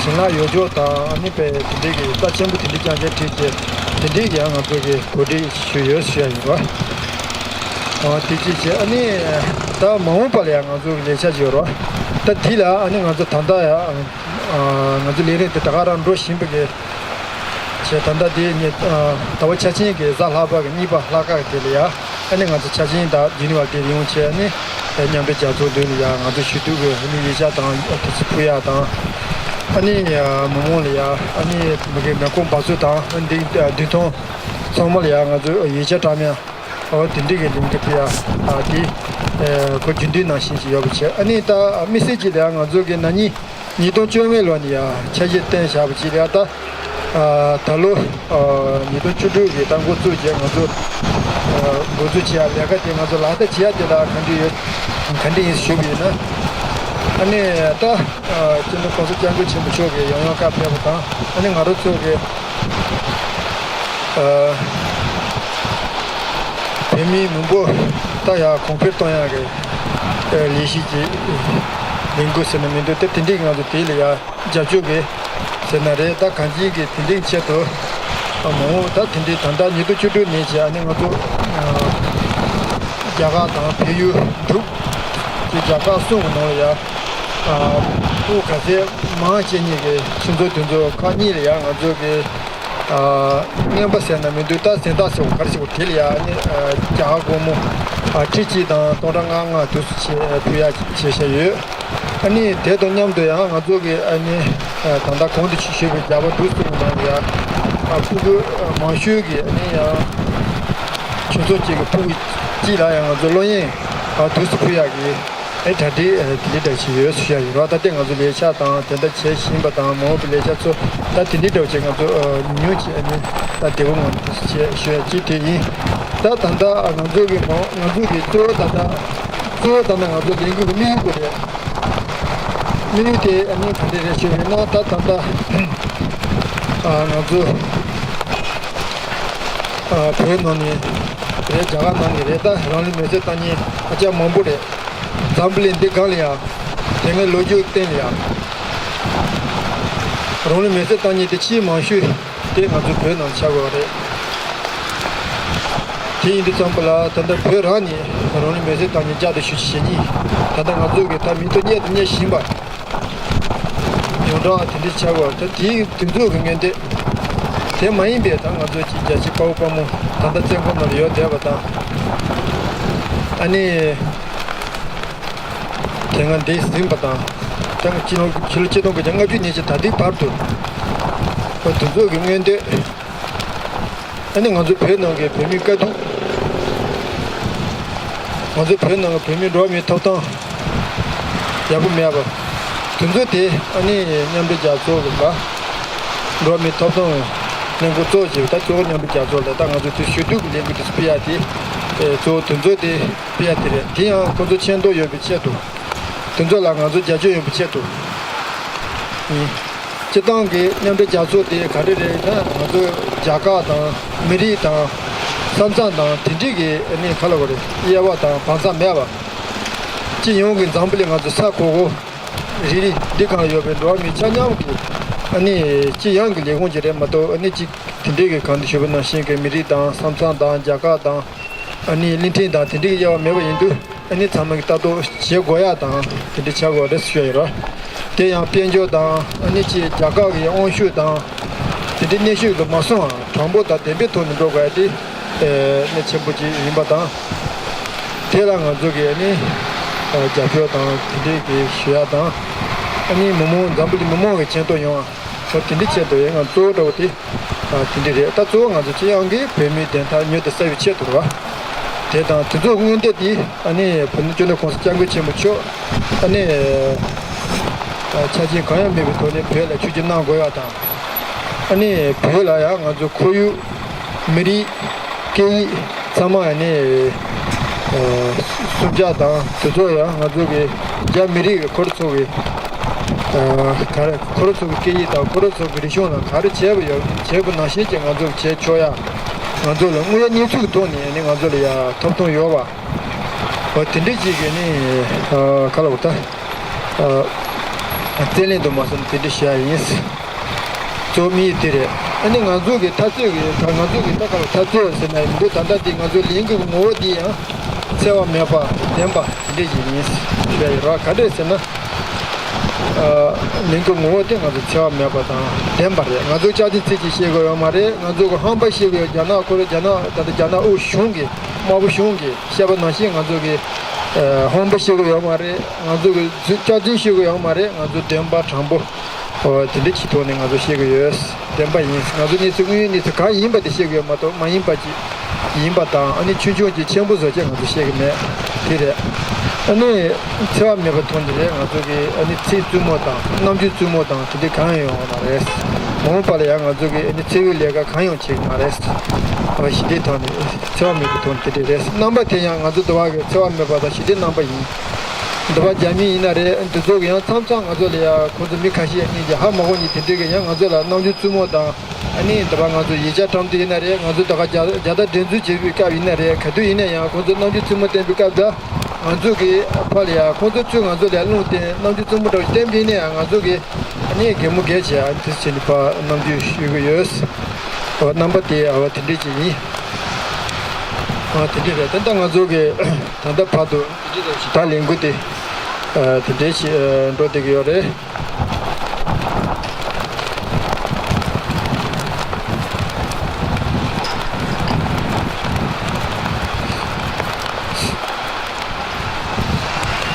བྱིན་རླབས་ཡོད་ཕྱོགས་དང་ཨ་ནི་དཔེ་དེ་འདྲའི་གི་རྩ་ཆེན་པོ་དེ་འདྲའི་རྐྱང་རྐྱང་བྲིས་ཏེ། དེ་འདྲའི་གི་ཡང་ང་ཚོ་གི་གོ་སྒྲིག་ཞུས་ཡོད་ཞུ་ཡ་ཡིན་པ། ཨ། དེ་གཅིག་བྱས། ཨ་ནི་ད་མ་འོངས་པ་ལ་ཡང་ང་ཚོ་གི་ལས་འཆར་ཅིག་ཡོད་རེད་པ། ད་དེ་ལ་ཨ་ནི་ང་ཚོ་ད་ལྟ་ཡང་། ཨ། ང་ཚོ་ལས་རིམ་དེ་ད་ག་རང་འགྲོ་བཞིན་པ་གི། བྱས། ད་ལྟ་དེ་ནི། ཨ། ཟླ་བ་འཆར་ཅན་གྱི་གཟའ་ལྷག་པ་གི་གཉིས་པ་ལྷག་དཀར་དེ་ལ་ཡ། ཨ་ནི་ང་ཚོ་འཆར་ཅན་དང་རྒྱུན་ལ་དེ་ཡོང་བྱས། ཨ་ནི་མཉམ་འབྲེལ་རྒྱལ་ཚོགས་མདུན་ལ་ཡ་ང་ཚོ་ཞུ་གཏུག་གི་ཨ་ནི་ཡིག་ཆ་དང་དེ་ཚོ་ཕུལ་ཡ་དང་། ཨ་ནི་མི་མང་ལ་ཡ་ཨ་ནི་མི་གི་མེ་འཁོར་འབབ་ཚུགས་དང་འདི་མདུན་ཐང་ཚང་མ་ལ་ཡ་ང་ཚོ་ཡིག་ཆ་བཀྲམ་ཡ། ཨོ། དེ་འདྲ་གི་ལུང་གི་ཕི་ཡ། ཨ། དེ། ཨེ། ཁོ་རྒྱུན་ལྡན་ནང་བཞིན་ཞིག་ཡོད་པ་བྱས། ཨ་ནི་ད་དམིགས་བསལ་གྱིས་ལ་ང་ཚོ་གི་ན་ནིང་ཉིས་སྟོང་བཅོ་ལྔ་ལོ་ནས་ཡ་འཆར་གཞི་བཏིང་བཞག་པ་ཅིག་ལ་ད། ཨ། ད་ལོ། ཨ། ཉིས་སྟོང་བཅུ་དྲུག་གི་ད་འགོ་བཙུགས་རྗེས་ང་ཚོ། ཨ། འགོ་འཛུགས་བྱེད་ཡ་ལས་ཀ་དེ་ང་ཚོ་ལག་བསྟར་བྱེད་ཡ་དེ་ལ་ག་འདྲ་ཡོད། ག་འདྲ་ཡིན་ཞུ་བ་ཡིན་ན། ཨ་ནི་ད། ཨ། སྤྱི་ནོར་༸གོང་ས་༸སྐྱབས་མགོན་ཆེན་པོ་མཆོག་གིས་ཡང་ཡང་བཀའ་ཕེབས་པ་དང་། ཨ་ནི་ང་རང་ཚོ་གི། ཨ། བོད་མི་མང་པོ་ད་ཡར་གོང་འཕེལ་གཏོང་ཡག་གི་ཨ་ལས་གཞི་ཅིག་ལས་འགུལ་ཟེར་ན་མི་འདུག་ད་དེ་འདྲའི་ང་ཚོ་དེ་ལ་ཡར་རྒྱབ་སྐྱོར་གི་ཟེར་ན་རེད། ད་གང་ཅིའི་གི་དེ་འདྲའི་ཆེད་དུ་ཨ་མང་པོ་ད་དེ་འདྲའི་ད་ལྟ་ཉིས་སྟོང་བཅུ་དྲུག་ནས་བྱས་ཨ་ནི་ང་ཚོ་ཨ་རྒྱ་གར་དང་བལ་ཡུལ་འབྲུག་ཅེས་རྒྱ་གར་གསུམ་གྱི་ནང་ལ་ཡ། ཨ་སྤུ་གུ་ག་ཚད་མང་ཆེ་ཉིད་ཀྱི་ཁྱིམ་ཚང་དེ་ཚོ་ཁག་གཉིས་ལ་ཡ་ང་ཚོ་གི་ཨ་རྔན་པ་ཟེར་ན་མི་འདུག་ད་གཟེངས་རྟགས་ཟེར་བ་ག་རེ་ཟེར་བ་དེ་ལ་ཡ་ཨ་ནི་ཨ་རྒྱ་གར་སྒོར་མོ་ཨ་ཁྲི་གཅིག་དང་སྟོང་ཕྲག་ལྔ་ལྔ་དུས་སུ་ཕུལ་ཡ་བྱེད་བཞིན་ཡོད། ཨ་ནི་དེ་དང་མཉམ་དུ་ཡང་ང་ཚོ་གི་ཨ་ནི་ཨ་ད་ལྟ་གོང་དུ་ཞུས་པའི་རྒྱ་བལ་འབྲུག་གསུམ་གྱི་ནང་ལ་ཡ་ཨ་སྤུ་གུ་ཨ་མང་ཤོས་ཀྱི་ཨ་ནི་ཡང་ཁྱིམ་ཚང་གཅིག་གི་སྤུ་གུ་གཅིག་ལ་ཡང་ང་ཚོ་སློབ་གཉེར་ཨ་དུས་སུ་ཕུལ་ཡག་གི་ཨེ་གྲ་སྒྲིག་ཨ་དེ་འདྲ་ཞིག་ཡོད་ཟེར་ཡ་ཡིན་རོགས། ད་ལྟ་ང་ཚོ་ལས་འཆར་དང་དེ་འདྲ་བྱེད་བཞིན་པ་དང་མ་འོངས་པའི་ལས་འཆར་ཚོ་ད་དེ་འདྲའི་འདྲ་བོ་ཅིག་ང་ཚོ་ཨ་ཉུང་ཉུང་བྱས་ཨ་ནི་ད་བདེ་པོ་ངང་དུ་བྱས་ཞུ་ཡ་གཅིག་དེ་ཡིན། ད་ད་ལྟ་ཨ་ང་ཚོ་གི་མ་ང་ཚོ་གི་གཙོ་བོ་ད་ལྟ་གཙོ་བོ་ད་ལྟ་ང་ཚོ་ལས་འགུལ་གྱི་དམིགས་ཡུལ་དེ་རེད། དམིགས་ཡུལ་དེ་ཨ་ནི་ག་འདྲ་རེད་ཞུས་པ་ཡིན་ན་ད་ད་ལྟ་ཨ་ང་ཚོ་ཨ་བོད་ནང་ནས་རེད། རྒྱ་གར་ནང་ནས་རེད། ད་རང་ལུས་མེར་སྲེག་བཏང་མཁན་ཨ་ཅག་མང་པོ་རེད། འཛམ་བུ་གླིང་འདི་སྒང་ལ་ཡང་དེ་སྔའི་ལོ་རྒྱུས་སྟེང་ལ་ཡང་རང་ལུས་མེར་སྲེག་བཏང་མཁན་དེ་ཆེས་མང་ཤོས་དེ་ང་ཚོ་བོད་ནང་ཆགས་དགོས་པ་རེད། དེ་ཡིན་དུས་ཙམ་པ་ལ་ད་ལྟ་བོད་རང་ནས་རང་ལུས་མེར་སྲེག་བཏང་མཁན་བརྒྱ་དང་བཞི་བཅུ་ཞེ་གཉིས། ད་ལྟ་ང་ཚོ་གི་ད་མིང་ཐོ་རྙེད་དང་རྙེད་བཞིན་པ། ཡོངས་གྲགས་དེ་འདྲ་ཆགས་པ་ད་དེའི་དུས་ཚོད་ཀྱི་སྔོན་དེ། དེ་མ་ཡིན་པའི་ད་ང་ཚོ་གཅིག་རྒྱ་ཆེ་དཔའ་བོ་དཔའ་མོ་ད་ལྟ་བཙོན་ཁང་ནང་ལ་ཡོད་བསྡད་པ་དང་། ཨ་ནི། དེ་སྔ་འདས་ཟིན་པ་དང་། ད་ཕྱི་ལོ་ཕྱི་ལོ་ཆིག་སྟོང་དགུ་བརྒྱ་ལྔ་བཅུ་ནས་བྱས་ད་ལྟའི་བར་དུ། ད་དུས་ཚོད་ཀྱི་སྔོན་དེ། ཨ་ནི་ང་ཚོ་བོད་ནང་གི་བོད་མིའི་དཀའ་སྡུག་ང་ཚོ་བོད་ནང་གི་བོད་མིའི་འགྲོ་བ་མིའི་ཐོབ་ཐང་ཡག་པོ་མེད་པ། དེ་ཚོ་དེ་ཨ་ནི་མཉམ་འབྲེལ་རྒྱལ་ཚོགས་ལ་འགྲོ་བ་མིའི་ཐོབ་ཐང་ལས་འགུལ་གཙོ་བོ་བྱས་པ་ད་གཙོ་བོ་མཉམ་འབྲེལ་རྒྱལ་ཚོགས་ལ་ད་ང་ཚོ་དེ་ཞུ་གཏུག་གི་ལས་འགུལ་དེ་སྤེལ་ཡ་དེ་གཙོ་བོ་དེ་ཚོ་དེ་སྤེལ་ཡ་དེ་རེད། དེ་ཡང་ཁོ་ཚོ་མཁྱེན་རྟོགས་ཡོད་པའི་ཆེད་དུ། དེ་ཚོ་ལ་ང་ཚོ་རྒྱབ་སྐྱོར་ཡོད་པའི་ཆེད་དུ་ཡིན། སྤྱིར་བཏང་གི་མཉམ་འབྲེལ་རྒྱལ་ཚོགས་དེ་ག་རེ་རེད་ན་ང་ཚོ་རྒྱ་གར་དང་མི་རིགས་དང་ས་མཚམས་དང་དེ་འདྲས་ཀྱི་ཨ་ནི་ག་ལ་གོ་རེད་དབྱེ་བ་དང་བག་ཚ་མེད་པ། སྤྱི་ཡོངས་ཀྱི་འཛམ་བུ་གླིང་ང་ཚོ་ས་གོ་གོ་རེ་རེ་འདི་གང་ཡོད་པའི་འགྲོ་བ་མི་ཆ་མཉམ་གྱི་ཨ་ནི་སྤྱི་ཡོངས་ཀྱི་ལས་ཁུངས་ཅིག་རེད་མ་གཏོགས་ཨ་ནི་གཅིག་དེ་འདྲས་ཀྱི་གང་དུ་ཞུ་བ་ནང་བཞིན་གྱི་མི་རིགས་དང་ས་མཚམས་དང་རྒྱ་གར་དང་ཨ་ནི་གླིང་ཕྲན་དང་དེ་འདྲས་ཀྱི་དབྱེ་བ་མེད་པ་ཡིན་དུས། ཨ་ནི་ཚང་མ་གི་ལྟ་རྟོག་བྱེད་དགོས་ཡ་དང་དེ་འདྲ་བྱ་དགོས་རེད་ཞུ་ཡ་ཡོད་ར། དེ་ཡང་དཔལ་འབྱོར་དང་ཨ་ནི་ཅིག་རྒྱ་གར་གི་དབང་ཤུགས་དང་དེ་འདྲའི་གནོན་ཤུགས་ལ་མ་སོང་བ་དྲང་པོ་དང་བདེན་པའི་ཐོག་ནས་འགྲོ་དགོས་ཡ་དེ་གནད་ཆེན་པོ་ཅིག་ཡིན་པ་དང་། དེ་ལ་ང་ཚོ་གི་ཨ་ནི་རྒྱབ་སྐྱོར་དང་དེ་འདྲའི་གི་ཞུ་ཡ་དང་། ཨ་ནི་མི་མང་འཛམ་བུ་གླིང་མི་མང་གི་མཁྱེན་རྟོགས་ཡོང་བ། ད་དེ་འདྲའི་ཆེད་དུ་ཡིན་ང་གཙོ་བོ་འདྲ་བོ་དེ། ཨ་དེ་འདྲ་རེད། ད་གཙོ་བོ་ང་ཚོ་སྤྱི་ཡོངས་ཀྱི་བོད་མིའི་བདེན་མཐའ་མྱུར་དུ་གསལ་བའི་ཆེད་དུ་རེད་བ། དེ་དང་དེ་ཚོའི་སྔོན་འདེད་དེ་ཨ་ནི་བོད་མི་སྤྱི་འཐུས་གོང་ས་སྐྱབས་མགོན་ཆེན་པོ་མཆོག་ཨ་ནི་ཨ་ཆ་རྐྱེན་གང་ཡང་མེད་པའི་ཐོག་ནས་བོད་ལ་ཆིབས་བསྒྱུར་གནང་དགོས་པ་དང་། ཨ་ནི་བོད་ལ་ཡང་ང་ཚོ་ཁོར་ཡུག་མི་རིགས། སྐད་ཡིག་ཚང་མ་ནི་ཨ་སུམ་ཆ་དང་དེ་ཚོ་ཡང་ང་ཚོ་གི་རྒྱ་མི་རིགས་ཀྱི་ཁོ་རང་ཚོ་གི་ཨ་ག་རེ་ཁོ་རང་ཚོ་གི་སྐད་ཡིག་དང་ཁོ་རང་ཚོ་གི་རིག་གཞུང་ལ་ག་རེ་བྱས་པ་ཡོད་བྱས་པ་ནང་བཞིན་གྱི་ང་ཚོ་གི་བྱས་ཆོག་ཡ། ང་ཚོ་ལ་དངོས་ཡོད་གནས་ཚུལ་གྱི་ཐོག་ནས་ནི་ང་ཚོ་ལ་ཡ་ཐོབ་ཐང་ཡོད་པ། འོ་དེ་འདྲ་ཅིག་གི་ནི་ཨ་ག་ལ་བ་ད་ཨ་རྩོད་གླེང་དུ་མ་སོང་དེ་འདྲ་བྱས་ཡ་ཡིན། གཙོ་བོ་དམིགས་ཡུལ་དེ་རེད། ཨ་ནི་ང་ཚོ་གི་འཐབ་རྩོད་ཀྱི་ད་ང་ཚོ་གི་ད་ག་ལ་འཐབ་རྩོད་ཟེར་ན་ཡིན་འདུག་ད་ལྟ་འདི་ང་ཚོའི་ལས་འགུལ་གྱི་ངོ་བོ་འདི་ཡང་འཚེ་བ་མེད་པ་བདེན་པ་དེ་འདྲ་ཞིག་ཡིན་ཞུ་ཡ་ཡོད་ར། ག་འདྲས་ཟེར་ན་ཨ་ལས་འགུལ་ངོ་བོ་དེ་ང་ཚོ་འཚེ་བ་མེད་པ་དང་བདེན་པ་རེད། ང་ཚོ་སྐྱག་རྫུན་ཚིག་གཅིག་བཤད་དགོས་ཡོད་མ་རེད། ང་ཚོ་གི་ཧམ་པ་བཤད་དགོས་ཡོད། རྒྱ་ནག་ཁོ་རེ་རྒྱ་ནག་ད་ལྟ་རྒྱ་ནག་དབུས་གཞུང་གི་དམར་པོ་གཞུང་གི་བཤད་པ་ནང་བཞིན་ང་ཚོ་གི་ཨ་ཧམ་པ་བཤད་དགོས་ཡོད་མ་རེད། ང་ཚོ་གི་སྐྱག་རྫུན་བཤད་དགོས་ཡོད་མ་རེད། ང་ཚོ་བདེན་པ་དྲང་པོ། ཨོ་དེ་འདྲ་ཅིག་ཐོག་ནས་ང་ཚོ་བཤད་ཀྱི་ཡོད། བདེན་པ་ཡིན། ང་ཚོ་གནས་ཚུལ་དངོས་ཡོད་གནས་ཚུལ་གང་ཡིན་པ་དེ་བཤད་ཀྱི་ཡོད་མ་གཏོགས་མ་ཡིན་པ་ཅིག་ཡིན་པ་དང་ཨ་ནི་ཆུང་ཆུང་ཅིག་ཆེན་པོ་བཟོ་ཅིག་ང་ཚོ་བཤད་ཀྱི་མེད། དེ་རེད། ཨ་ནི་འཚེ་བ་མེད་པའི་ཐོག་ནས་རེད། ང་ཚོ་གི་ཨ་ནི་ཚིག་རྩུབ་མོ་དང་རྣམ་འགྱུར་རྩུབ་མོ་དང་དེ་འདྲ་གང་ཡང་ཡོང་བ་མ་རེད། མ་འོངས་པ་ལ་ཡང་ང་ཚོ་གི་ཨ་ནི་འཚེ་བའི་ལས་ཀ་གང་ཡང་བྱེད་ཀྱི་མ་རེད། ཨ་ཞི་བདེའི་ཐོག་ནས་འཚེ་བ་མེད་པའི་ཐོག་ནས་དེ་འདྲ་རེད། རྣམ་པ་དེ་ཡང་ང་ཚོ་འདི་བ་གི་འཚེ་བ་མེད་པ་དང་ཞི་བདེའི་རྣམ་པ་ཡིན། འདི་པ་རྒྱ་མི་ཡིན་ན་རེད། འདི་ཚོ་གི་ཡང་མཚམས་མཚམས་ང་ཚོ་ལ་ཡ་ཁོང་ཚོ་མི་ཁ་ཤས་གཉིས་ཀྱི་ཧ་མ་གོ་མཁན་དེ་འདྲས་ཀྱི་ཡང་ང་ཚོ་ལ་རྣམ་འགྱུར་རྩུབ་མོ་དང་། ཨ་ནི་འདི་པ་ང་ཚོ་ཡིག་ཆ་བཀྲམ་དུས་ཡིན་ན་རེད། ང་ཚོ་ད་ག་རྒྱ་རྒྱལ་དར་སྒྲེང་འཛུགས་བྱེད་པའི་སྐབས་ཡིན་ན་རེད། ག་དུས་ཡིན་ན་ཡང་ཁོང་ཚོ་རྣམ་འགྱུར་རྩུབ་མོ་བསྟན་པའི་སྐབས་ད་ང་ཚོ་གི་ཕར་ལ་ཡ་ཁོང་ཚོ་ཚུར་ང་ཚོ་ལ་ཡ་རླུང་བསྟན། རྣམ་འགྱུར་རྩུབ་མོ་འདྲ་བོ་བསྟན་པ་ཡིན་ན་ཡང་ང་ཚོ་གི་ཨ་ནི་གད་མོ་བགད་བྱས། ཨ་ནི་དེ་བྱས་ནས་ཕར་རྣམ་འགྱུར་ཞུ་གི་ཡོད། ཨ་རྣམ་པ་དེ་ཨ་བ་དེ་འདྲས་ཅིག་ཡིན། ཨ་དེ་འདྲས་རེད། ད་ལྟ་ང་ཚོ་གི་ད་ལྟ་བར་དུ་ད་ལས་འགུལ་དེ་ཨ་དེ་འདྲས་ཞིག་ཨ་འགྲོ་བསྡད་ཀྱི་ཡོད་རེད།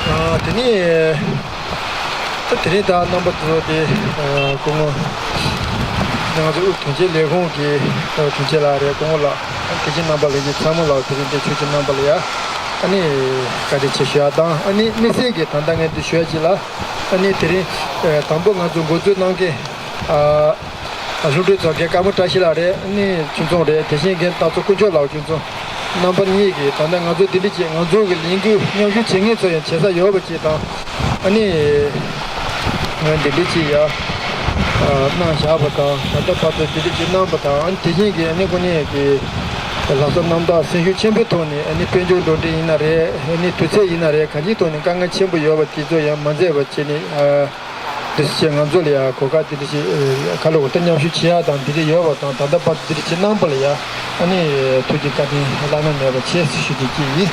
ཨ་དེ་ནས་ད་དེ་རིང་ད་རྣམ་པ་ཚོ་དེ་ཨ་སྐུ་ངོ་ང་ཚོ་དབུས་དོན་གཅོད་ལས་ཁུངས་ཀྱི་ཨ་དྲུང་ཆེ་ལགས་རེད། སྐུ་ངོ་ལགས། དེ་བཞིན་རྣམ་པ་ལྷན་རྒྱས་ཚང་མ་ལ་དེ་རིང་འདིར་ཆོས་ཀྱི་རྣམ་པ་ལ་ཡ་ཨ་ནི་བཀའ་དྲིན་ཆེ་ཞུ་ཡ་དང་། ཨ་ནི་དམིགས་བསལ་གྱི་ད་ལྟ་ངས་འདི་ཞུ་ཡ་ཅིག་ལ། ཨ་ནི་དེ་རིང་ཨ་དང་པོ་ང་ཚོ་འགོ་འཛུགས་གནང་མཁན་ཨ་ལྷུན་གྲུབ་ཚོགས་རྒྱལ་ཀརྨ་བཀྲ་ཤིས་ལགས་རེད། ཨ་ནི་ཆོས་རྫོང་རེད། དེ་བཞིན་རྒན་སྟག་ཚོ་དཀོན་མཆོག་ལགས། ཆོས་རྫོང་རྣམ་པ་གཉིས་ཀྱིས་ད་ལྟ་ང་ཚོ་འདི་འདྲ་ཅིག་ང་ཚོ་གི་ལས་འགུལ་མཉམ་ཞུགས་བྱེད་མཁན་ཚོ་ཡང་བྱེད་ས་ཡོད་པ་ཅིག་དང་། ཨ་ནི་ང་འདི་འདྲ་ཅིག་ཡ་གནང་བཞག་པ་དང་། ད་ལྟ་བར་དུ་འདི་འདྲ་ཅིག་གནང་པ་དང་། ཨ་ནི་དེ་བཞིན་གྱི་ཨ་ནི་ཁོ་གཉིས་ཀྱི་ལྷག་བསམ་རྣམ་དག་སེམས་ཤུགས་ཆེན་པོའི་ཐོག་ནས། ཨ་ནི་དཔལ་འབྱོར་འགྲོ་གྲོན་ཡིན་ན་རེད། ཨ་ནི་དུས་ཚོད་ཡིན་ན་རེད། གང་ཅིའི་ཐོག་ནས་དཀའ་ངལ་ཆེན་པོ་ཡོད་པ་དེ་ཚོ་ཡང་མ་འཛེམས་པ་བྱས་ནས། ཨ་འདི་ཚོ་བྱས་ང་ཚོ་ལ་ཡ་གོ་སྐབས་འདི་འདྲ་ཞིག་ཁ་ལོ་གོ་ད་མཉམ་ཞུགས་བྱེད་ཡ་དང་འདི་འདྲ་ཡོད་པ་དང་། ད་ལྟ་བར་དུ་འདི་འདྲ་བྱེད་གནང་པ་ལ་ཡ་ཨ་ནི་ཐུགས་རྗེ་བཀའ་དྲིན་བླ་ན་མེད་པ་ཆེ་ཞུ་རྒྱུ་ཅིག་ཡིན།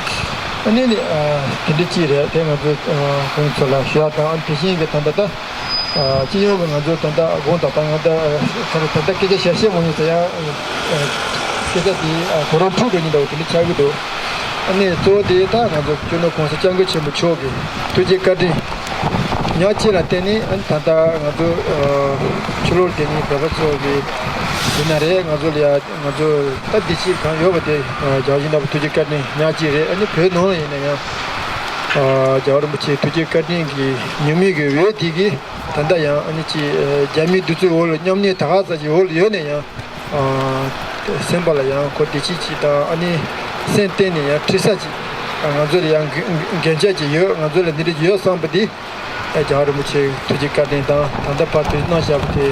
ཨ་ནི་ནི་ཨ་དེ་འདྲ་ཅིག་རེད། དེ་ང་ཚོ་ཨ་ཁོང་ཚོ་ལ་ཞུ་ཡ་དང་། ཨ་དེ་བཞིན་གྱི་ད་ལྟ་ད་ཨ་སྤྱི་ཡོངས་ཀྱི་ང་ཚོ་ད་ལྟ་དགོངས་དག་ད་ང་ད་ད་ལྟ་སྐད་ཆ་ཞལ་བཤད་མང་ཉུང་ཟེར་ཡ། སྐད་ཆ་དེ་གོ་རིམ་འཁྲུག་འགྲོ་གི་འདུག་དེ་འདྲ་ཆགས་ཀྱི་འདུག་ཨ་ནི་གཙོ་བོ་དེ་ད་ང་ཚོ་སྤྱི་ནོར་༸གོང་ས་༸སྐྱབས་མགོན་ཆེན་པོ་མཆོག་གི་ཐུགས་རྗེ་བཀའ་དྲིན་ཉག་གཅིག་ལ་བརྟེན་ནས། ཨ་ནི་ད་ལྟ་ང་ཚོ་ཨ་ཕྱི་ལོགས་བསྡད་མཁན་བོད་པ་ཚོ་གི་ཡིན་ན་རེད། ང་ཚོ་ལ་ཡ་ང་ཚོ་ད་བདེ་སྐྱིད་གང་ཡོད་པ་དེ་ཨ་རྒྱལ་བ་ཡིད་བཞིན་ནོར་བུ་ཐུགས་རྗེ་བཀའ་དྲིན་ཉག་གཅིག་རེད། ཨ་ནི་བོད་ནང་ལ་ཡིན་ན་ཡང་ཨ་རྒྱལ་བ་རིན་པོ་ཆེའི་ཐུགས་རྗེ་བཀའ་དྲིན་གྱི་ཉམས་མྱོང་གི་འོད་དེ་གིས་ད་ལྟ་ཡང་ཨ་ནི་ཅིག་ཨ་རྒྱ་མིའི་གདུག་རྩུབ་འོག་ལ་མཉམ་གནས་ད་ག་ས་ཅིག་འོག་ལ་ཡོད་ན་ཡང་། ཨ་སེམས་པ་ལ་ཡང་ཁོ་བདེ་སྐྱིད་ཅིག་དང་། ཨ་ནི་སེམས་གཏིང་ནས་ཡང་འཁྲི་ས་ཅིག་ཨ་ང་ཚོ་ལ་ཡང་འགན་འགན་ཆགས་ཅིག་ཡོད། ང་ཚོ་ལ་འདི་འདྲ་ཅིག་ཡོད་བསམ་པ་འདི་ཨ་རྒྱལ་བ་རིན་པོ་ཆེའི་ཐུགས་རྗེ་བཀའ་དྲིན་དང་། ད་ལྟ་བར་དུ་གནང་བཞག་པ་དེ་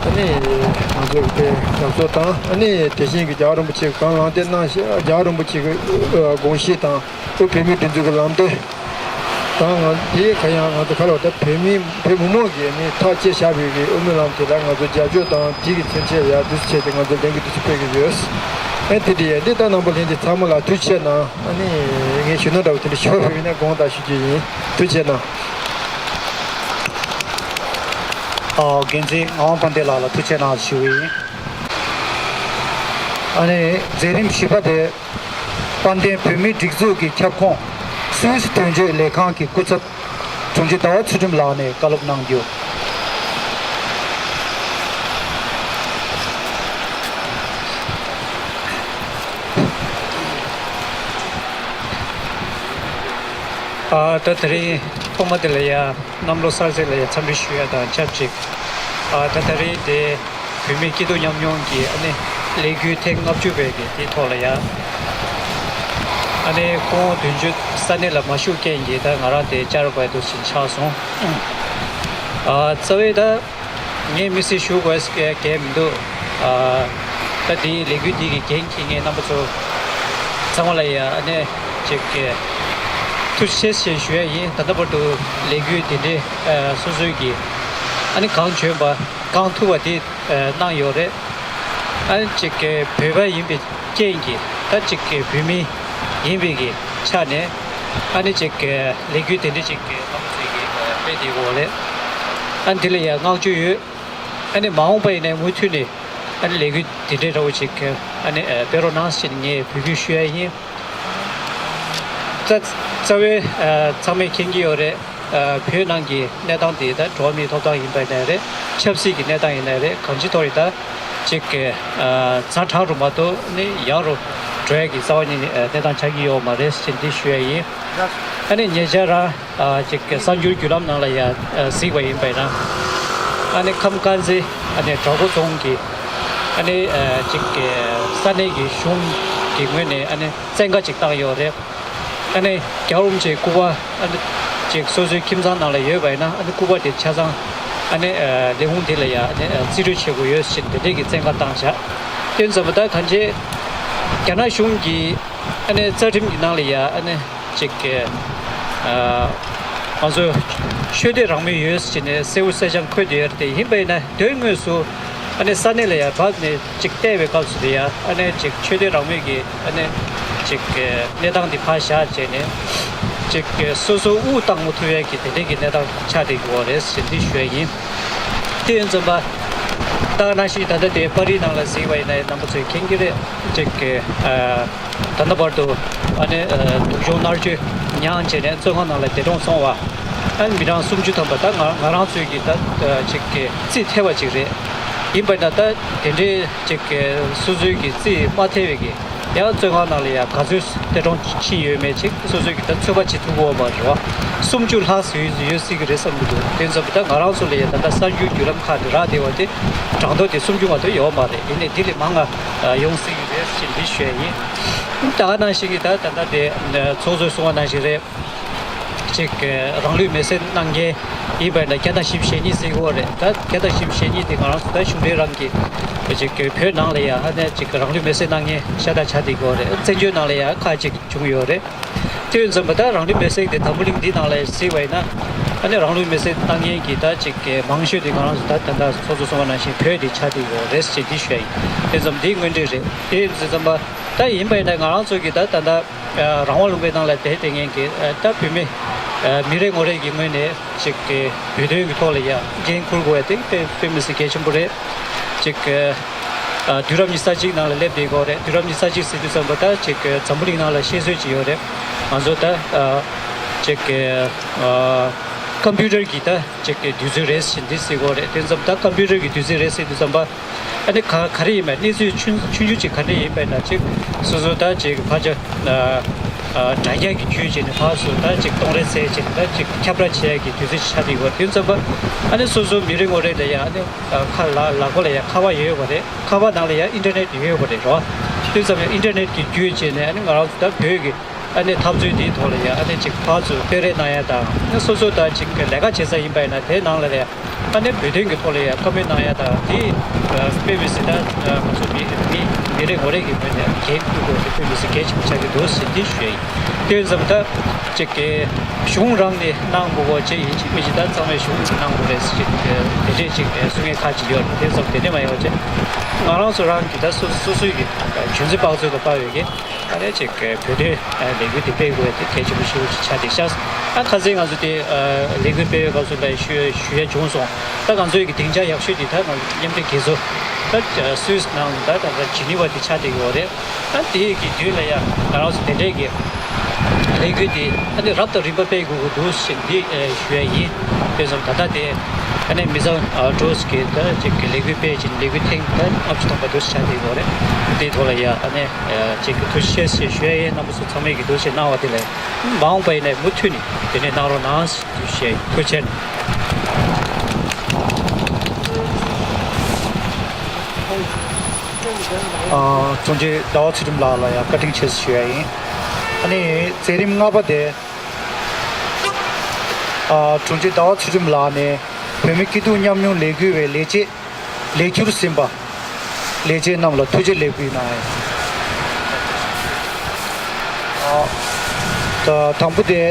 ཨ་ནི་ང་ཚོ་དཔེ་དགའ་ཚོར་དང་། ཨ་ནི་དེ་བཞིན་གྱི་རྒྱལ་བ་རིན་པོ་ཆེ་གང་ལམ་སྟོན་གནང་བཞག་རྒྱལ་བ་རིན་པོ་ཆེ་གི་ཨ་དགོངས་གཞི་དང་། དབུས་བོད་མིའི་སྒྲིག་འཛུགས་ཀྱི་ལམ་སྟོན་དང་། ང་དེ་ག་ཡང་ང་ཚོ་ཁ་ལོ་ད་བོད་མི་བོད་མི་མང་གིས་ནི་ཐག་བཅད་བཞག་པའི་གི་དབུ་མའི་ལམ་དེ་ལ་ང་ཚོ་རྒྱབ་སྐྱོར་དང་། དེ་གི་མཚོན་ཆ་ཡ་དུས་ཚོད་དེ་ང་ཚོ་ལས་འགུལ་དུས་ཚོད་སྤེལ་གི་ཡོད། ཨེ་དེ་འདྲ་ཡ་འདི་ལྟ་རྣམ་པ་ལྷན་རྒྱས་ཚང་མ་ལ་ཐུགས་རྗེ་གནང་། ཨ་ནི་ངས་ཞུ་ན་འདྲ་བོ་དེ་འདྲ་ཞུ་བ་ཡིན་ན་དགོངས་དག་ཞུ་རྒྱུ་ཡིན། ཐུགས་རྗེ་གནང་། ཨ་འགན་འཛིན་ངག་དབང་དཔལ་ལྡན་ལགས་ལ་ཐུགས་རྗེ་གནང་ཞུ་གི་ཡིན། ཨ་ནི་མཛད་རིམ་བཞི་པ་དེ། དཔལ་ལྡན་བོད་མིའི་སྒྲིག་འཛུགས་ཀྱི་ཁྱབ་ཁོངས་སུད་སི་དོན་གཅོད་ལས་ཁང་གི་སྐུ་ཚབ་དྲུང་ཆེ་ཟླ་བ་ཚུལ་ཁྲིམས་ལགས་ནས་བཀའ་སློབ་གནང་རྒྱུ། ཨ་ད་དེ་རིང་ཐོག་མ་དེ་ལ་ཡ་གནམ་ལོ་གསར་ཚེས་ལ་ཡ་འཚམས་འདྲི་ཞུ་ཡ་དང་ཆབས་ཅིག་ཨ་ད་དེ་རིང་དེ། བོད་མིའི་སྐྱིད་སྡུག་མཉམ་མྱོང་གི་ཨ་ནི་ལས་འགུལ་ཐེངས་ལྔ་བཅུ་པའི་གི་དེའི་ཐོག་ལ་ཡ། ཨ་ནི་སྐུ་ངོ་དོན་གཅོད་ས་གནས་ལ་མ་བཞུགས་རྐྱེན་གྱིས་ད་ང་རང་དེ་བཅར་དགོས་འདུག་ཟིན་ཆགས་སོང་། ཨ་རྩ་བའི་ད་ངས་དམིགས་བསལ་ཞུ་དགོས་ཀྱི་གལ་མི་འདུག་ཨ་ད་དེའི་ལས་འགུལ་འདི་གི་འགན་འཁྱེར་མཁན་རྣམ་པ་ཚོ་ཚང་མ་ལ་ཡ་ཨ་ནི་ཅིག་གི་ཐུགས་རྗེ་ཆེ་ཞེས་ཞུ་ཡ་ཡིན། ད་ལྟ་བར་དུ་ལས་འགུལ་དེ་འདྲའི་ཨ་སོ་སོའི་གི་ཨ་ནི་གང་བྱོན་པ་གང་ཐུབ་པ་དེ་གནང་ཡོད་རེད། ཨ་ནི་ཅིག་གི་བོད་པ་ཡིན་པའི་རྐྱེན་གྱིས་ད་ཅིག་གི་བོད་མི་ཡིན་པའི་གི་ཆ་ནས་ཨ་ནི་ཅིག་གི་ལས་འགུལ་དེ་འདྲ་ཅིག་གི་ལམ་ཚིག་གི་སྤེལ་དེ་འོག་ལས་ཨ་ནི་དེ་ལ་ཡང་བསྔགས་བརྗོད་ཡོད། ཨ་ནི་མ་འོངས་པ་ཡིན་ནའི་མུ་མཐུད་ནས་ཨ་ནི་ལས་འགུལ་དེ་འདྲའི་འདྲ་བོ་ཅིག་ཨ་ནི་སྤེལ་རོགས་གནང་ཞེས་ངས་འབོད་སྐུལ་ཞུ་ཡ་ཡིན། རྩ་རྩ་བའི་ཚང་མས་མཁྱེན་གྱི་ཡོད་རེད། བོད་ནང་གི་གནས་སྟངས་དེ་ད་འགྲོ་བ་མིའི་ཐོབ་ཐང་ཡིན་པ་ཡིན་ནའི་རེད། ཆབ་སྲིད་ཀྱི་གནས་སྟངས་ཡིན་ནའི་རེད། གང་ཅིའི་ཐོག་ཡིན་ད་ཅིག་གི་ཛ་དྲག་རུ་མ་གཏོགས་ནི་ཡག་རུ་འགྲོ་ཡ་གི་རྩ་བ་ཉིད་ནས་གནས་སྟངས་ཆགས་ཀྱི་ཡོད་མ་རེད་ཅེས་འདི་ཞུ་ཡ་ཡིན། ཨ་ནི་ཉེ་ཆར་རང་ཅིག་གི་གསར་འགྱུར་བརྒྱུད་ལམ་ནང་ལ་ཡང་གཟིགས་པ་ཡིན་པ་ཡིན་ན། ཨ་ནི་ཁམས་དཀར་མཛེས་ཨ་ནི་བྲག་འགོ་རྫོང་གི་ཨ་ནི་ཅིག་གི་ས་གནས་ཀྱི་གཞུང་གི་ངོས་ནས་ཨ་ནི་བཙན་བཀའ་ཅིག་བཏང་ཡོད་རེད། ཨ་ནི་རྒྱལ་བ་རིན་པོ་ཆེའི་སྐུ་པར་ཨ་ནི་ ཅིག་སོ་སོའི་ཁྱིམ་ཚང་ནང་ལ་ཡོད་པ་ཡིན་ན་ཨ་ནི་སྐུ་པར་དེ་ཆ་ཚང་ཨ་ནི་ལས་ཁུངས་དེ་ལ་ཡ་ཨ་ནི་རྩིས་སྤྲོད་བྱེད་དགོས་ཡོད་ཟེར་དེ་འདྲས་ཀྱི་བཙན་བཀའ་བཏང་བཞག་དེ་ཙམ་པ་ད་གང་ཅི་རྒྱ་ནག་གཞུང་གི་ཨ་ནི་རྩ་ཁྲིམས་ཀྱི་ནང་ལ་ཡ་ཨ་ནི་ཅིག་གི་ང་ཚོ་ཆོས་དད་རང་མོས་ཡོད་ཟེར་ནས་གསལ་པོ་གསལ་རྐྱང་འཁོད་བསྡད་ཡོད་རེད། དེ་ཡིན་པ་ཡིན་ན་དོན་དངོས་སུ་ཨ་ནི་ས་གནས་ལ་ཡ་བབས་ནས་ཅིག་བལྟས་པའི་སྐབས་སུ་དེ་ཡ་ཨ་ནི་ཅིག་ཆོས་དད་རང་མོས་ཀྱི་ཨ་ནི་ཅིག་གི་གནས་སྟངས་འདི་ཕར་བཞག་བྱས་ནས་ཅིག་གི་སོ་སོ་དབུ་བཏང་མ་ཐུབ་ཡས་ཀྱི་དེ་འདྲས་ཀྱི་གནས་སྟངས་ཆགས་བསྡད་ཀྱི་ཡོད་རེད་ཟེར་འདི་ཞུ་ཡས་ཡིན། དེ་ཡིན་ཙམ་པ་ད་ག་ནང་བཞིན་ད་ལྟ་དེ་པར་རིས་ནང་ལ་གཟིགས་པ་ཡིན་ན་རྣམ་པ་ཚོས་མཁྱེན་གྱི་རེད། ཅིག་གི་ད་ལྟ་བར་དུ་ཨ་ནི་སྡུག་སྦྱོང་མནར་གཅོད་མྱངས་བྱས་ནས་བཙོན་ཁང་ནང་ལ་འདས་གྲོངས་སོང་བ་ཨ་ནི་མི་གྲངས་སུམ་ཅུ་ཐམ་པ་ད་ང་ང་རང་ཚོའི་གི་ད་ཅིག་གི་རྩིས་ཐེབས་པ་ཅིག་རེད། ཡིན་པ་ན་ད་དེ་འདྲའི་ཅིག་གི་སོ་སོའི་གི་རྩིས་མ་ཐེབས་པའི་གི་ཡང་བཙོན་ཁང་ནང་ལ་ཡང་ག་ཚོད་འདས་གྲོངས་ཕྱིན་ཡོད་མེད་ཅིག་སོ་སོའི་གི་ད་ཚོད་དཔག་བྱེད་ཐུབ་ཀྱི་ཡོད་མ་རེད་བ། སུམ་ཅུ་ལྷག་ཙམ་ཡོད་ཡོད་སྲིད་ཀྱི་རེད་བསམ་གྱི་འདུག་དེ་ཙམ་ད་ང་རང་ཚོ་ལ་ཡང་ད་ལྟ་གསར་འགྱུར་བརྒྱུད་ལམ་ཁག་དེ་རག་བསྡད་པ་དེ་གྲངས་ཐོ་དེ་སུམ་ཅུ་མ་གཏོགས་ཡོད་མ་རེད། ཡིན་ནའི་འདི་ལས་མང་ང་ཡོང་སྲིད་ཀྱི་རེད་ཅེས་འདི་ཞུ་ཡ་ཡིན། ད་ག་ནང་བཞིན་གྱི་ད་ད་ལྟ་དེ་ཚོགས་གཙོས་གསུངས་པ་ནང་བཞིན་རེད། ཅིག་རང་ལུས་མེར་སྲེག་གནང་མཁན་ཡིན་པ་ཡིན་ན་བརྒྱ་དང་བཞི་བཅུ་ཞེ་གཉིས་ཟེར་གྱི་ཡོད་རེད། ད་བརྒྱ་དང་བཞི་བཅུ་ཞེ་གཉིས་དེ་ང་རང་ཚོ་ད་གཞུང་འབྲེལ་རང་གི་ཅིག་བོད་ནང་ལ་ཡ་ཨ་ནི་ཅིག་རང་ལུས་མེར་སྲེག་གནང་མཁན་ཤ་སྟག་ཆགས་བསྡད་ཀྱི་ཡོད་རེད། བཙན་བྱོལ་ནང་ལ་ཡ་ཁག་ཅིག་བྱུང་ཡོད་རེད། དེ་ཡིན་ཙམ་པ་ད་རང་ལུས་མེར་སྲེག་དེ་འཛམ་བུ་གླིང་འདི་ནང་ལ་གཟིགས་པ་ཡིན་ན་ཨ་ནི་རང་ལུས་མེར་སྲེག་གནང་མཁན་གྱི་ད་ཅིག་མང་ཤོས་དེ་ང་རང་ཚོ་ད་ད་ལྟ་ཚོགས་གཙོ་གསུངས་པ་ནང་བཞིན་བོད་དེ་ཆགས་བསྡད་ཀྱི་ཡོད་རེད་ཅེས་འདི་ཞུ་ཡ་ཡིན། དེ་ཙམ་འདི་དངོས་འབྲེལ་རེད། དེ་ཡིན་ཙམ་པ་ད་ཡིན་པ་ཡིན་ན་ང་རང་ཚོ་གི་ད་ད་ལྟ་རང་དབང་ལུང་པའི་ནང་ལ་བསྡད་བསྡད་མཁན་གྱི་ད་བོད་མི་མི་རེ་ངོ་རེ་གི་ངོས་ནས་ཅིག་གི་བོད་དོན་གྱི་ཐོག་ལ་ཡ་འགན་འཁུར་དགོས་ཡ་དེ་དཔེ་དཔེ་མི་སྲིད་གལ་ཆེན་པོ་རེད། ཅིག་གི་དུས་རབས་ཉི་ཤུ་རྩ་གཅིག་ནང་ལ་སླེབས་བསྡད་ཀྱི་ཡོད་རེད། དུས་རབས་ཉི་ཤུ་རྩ་གཅིག་ཟེར་དུས་ཙམ་པ་ད་ཅིག་གི་འཛམ་བུ་གླིང་ནང་ལ་བཤད་སྲོལ་ཅིག་ཡོད་རེད། ང་ཚོ་ད་ཅིག་གི་ཀམ་པུ་ཊར་གྱི་ད་ཅིག་གི་དུས་ཚོད་རེད་ཟེར་འདི་ཟེར་གྱི་ཡོད་རེད། དེ་ཙམ་ད་ཀམ་པུ་ཊར་གྱི་དུས་ཚོད་རེད་ཟེར་དུས་ཙམ་པ། ཨ་ནི་ག་ག་རེ་ཡིན་པ་གནས་ཚུལ་ཆུང་ཆུང་ཆུང་ཅིག་ག་འདྲ་ཡིན་པ་ན་ཅིག་སོ་སོ་ད་ཅིག་ཕར་ཅིག་དྲ་རྒྱ་གི་བརྒྱུད་བྱས་ནས་ཕར་ཚུར་ད་ཅིག་གཏོང་རེས་བྱས་བྱས་ནས་ད་ཅིག་ཁྱབ་བསྒྲགས་བྱེད་ཡ་གི་དུས་ཚོད་ཅིག་ཆགས་བསྡད་ཡོད་རེད། དེ་ཙམ་པ་ཨ་ནི་སོ་སོ་མི་རེ་ངོ་རེ་ལ་ཡ་ཨ་ནི་ཁ་ལག་ལག་པ་ལ་ཡ་ཁ་པར་ཡོད་པ་རེད། ཁ་པར་ནང་ལ་ཡ་ཨིན་ཊར་ནེཊ་ཡོད་པ་རེད་རོ། དེ་ཙམ་ཡ་ཨིན་ཊར་ནེཊ་གི་བརྒྱུད་བྱས་ནས་ཨ་ནི་ང་རང་ཚོ་ད་བོད་ཀྱི་ཨ་ནི་འཐབ་རྩོད་འདིའི་ཐོག་ལ་ཡ་ཨ་ནི་ཅིག་ཕར་ཚུར་སྤེལ་རེས་གནང་ཡ་དང་ཨ་ནི་སོ་སོ་ད་ཅིག་ལས་ཀ་བྱེད་ས་ཡིན་པ་ཡིན་ན་དེའི་ནང་ལ་ཡ་ཨ་ནི་བོད་དོན་གྱི་ཐོག་ལ་ཡ་བཀའ་མོལ་གནང་ཡ་དང་དེ་དཔེ་མི་སྲིད་ད་ང་ཚོ་མི་མི་མི་རེ་ངོ་རེ་གི་ངོས་ནས་འགན་འཁུར་དགོས་དེ་དཔེ་མི་སྲིད་གལ་ཆེན་པོ་ཆགས་ཀྱི་འདུག་ཟེར་འདི་ཞུ་ཡ་ཡིན། དེ་ཙམ་ད་ཅིག་གི་གཞུང་རང་ནས་གནང་དགོས་གོ་ཅེས་ཡིན་གཅིག་མིན་གཅིག་ད་ཚང་མས་གཞུང་གནང་དགོས་རེད་ཟེར་ཅིག་དེ་འདྲས་ཅིག་གསུང་མཁན་ཁག་ཅིག་ཡོད་རེད། དེ་ཙམ་དེ་འདྲས་མ་ཡོང་ཅེ་ང་རང་ཚོ་རང་གི་ད་སོ་སོ་སོའི་གི་རྒྱུ་མཚན་དཔག་ཚོད་དུ་དཔག་ཡོད་གི་ཨ་ནི་ཅིག་བོད་དོན་ལས་འགུལ་དེ་སྤེལ་དགོས་དེ་གལ་ཆེན་པོ་ཞིག་ཆགས་བསྡད་ཤག་ཨ་ཁ་སང་ང་ཚོ་དེ་ལས་འགུལ་སྤེལ་བའི་སྐབས་སུ་ལ་ཞུ་ཞུ་ཡ་བྱུང་སོང་། ད་ང་ཚོའི་གི་སྡིངས་ཆ་ཡག་ཤོས་དེ་ད་ང་མཉམ་འབྲེལ་རྒྱལ་ཚོགས་ད་སུད་སི་ནང་ད་ད་ད་ཇི་ནི་ཝ་དེ་ཆགས་བསྡད་ཡོད་རེད། ད་དེ་གི་དུས་ལ་ཡ་ང་རང་ཚོ་དེ་འདྲས་གི་ལས་འགུལ་དེ་ཨ་ནི་རབ་དང་རིམ་པ་སྤེལ་དགོས་ཀྱི་འདུག་ཞེས་འདི་ཞུ་ཡ་ཡིན། དེ་ཙམ་ད་ལྟ་དེ་ཨ་ནི་མི་ཚང་གྲོས་ཀྱི་ད་ཅིག་གི་ལས་འགུལ་སྤེལ་ཅིང་ལས་འགུལ་ཐེངས་ད་ལྔ་བཅུ་ཐམ་པ་འདུག་ཆགས་བསྡད་ཡོད་རེད། དེའི་ཐོག་ལ་ཡ་ཨ་ནི། ཅིག་གི་ཐུགས་རྗེ་ཆེ་ཞེས་ཞུ་ཡ་ཡིན། རྣམ་པ་ཚོ་ཚང་མས་ཀྱི་འདུ་ཤེས་གནང་བ་དེ་ལས་མ་འོངས་པ་ཡིན་ནའི་མུ་མཐུད་ནས་དེ་ནས་གནང་རོགས་གནང་ཞེས་ཐུགས་རྗེ་ཆེ། ཨ་དྲུང་ཆེ་ཟླ་བ་ཚུལ་ཁྲིམས་ལགས་ལ་ཡང་བཀའ་དྲིན་ཆེ་ཞུ་ཡ་ཡིན། ཨ་ནི་མཛད་རིམ་ལྔ་པ་དེ་ཨ་དྲུང་ཆེ་ཟླ་བ་ཚུལ་ཁྲིམས་ལགས་ནས་བོད་མི་སྐྱིད་སྡུག་མཉམ་མྱོང་ལས་འགུལ་བའི་ལས་བྱེད། ལས་འཁྱུར་ཟིན་པ། ལས་བྱེད་རྣམས་ལ་ཐུགས་རྗེ་ལེགས་འབུལ་གནང་ཡོད། ཨ། ད་དང་པོ་དེ།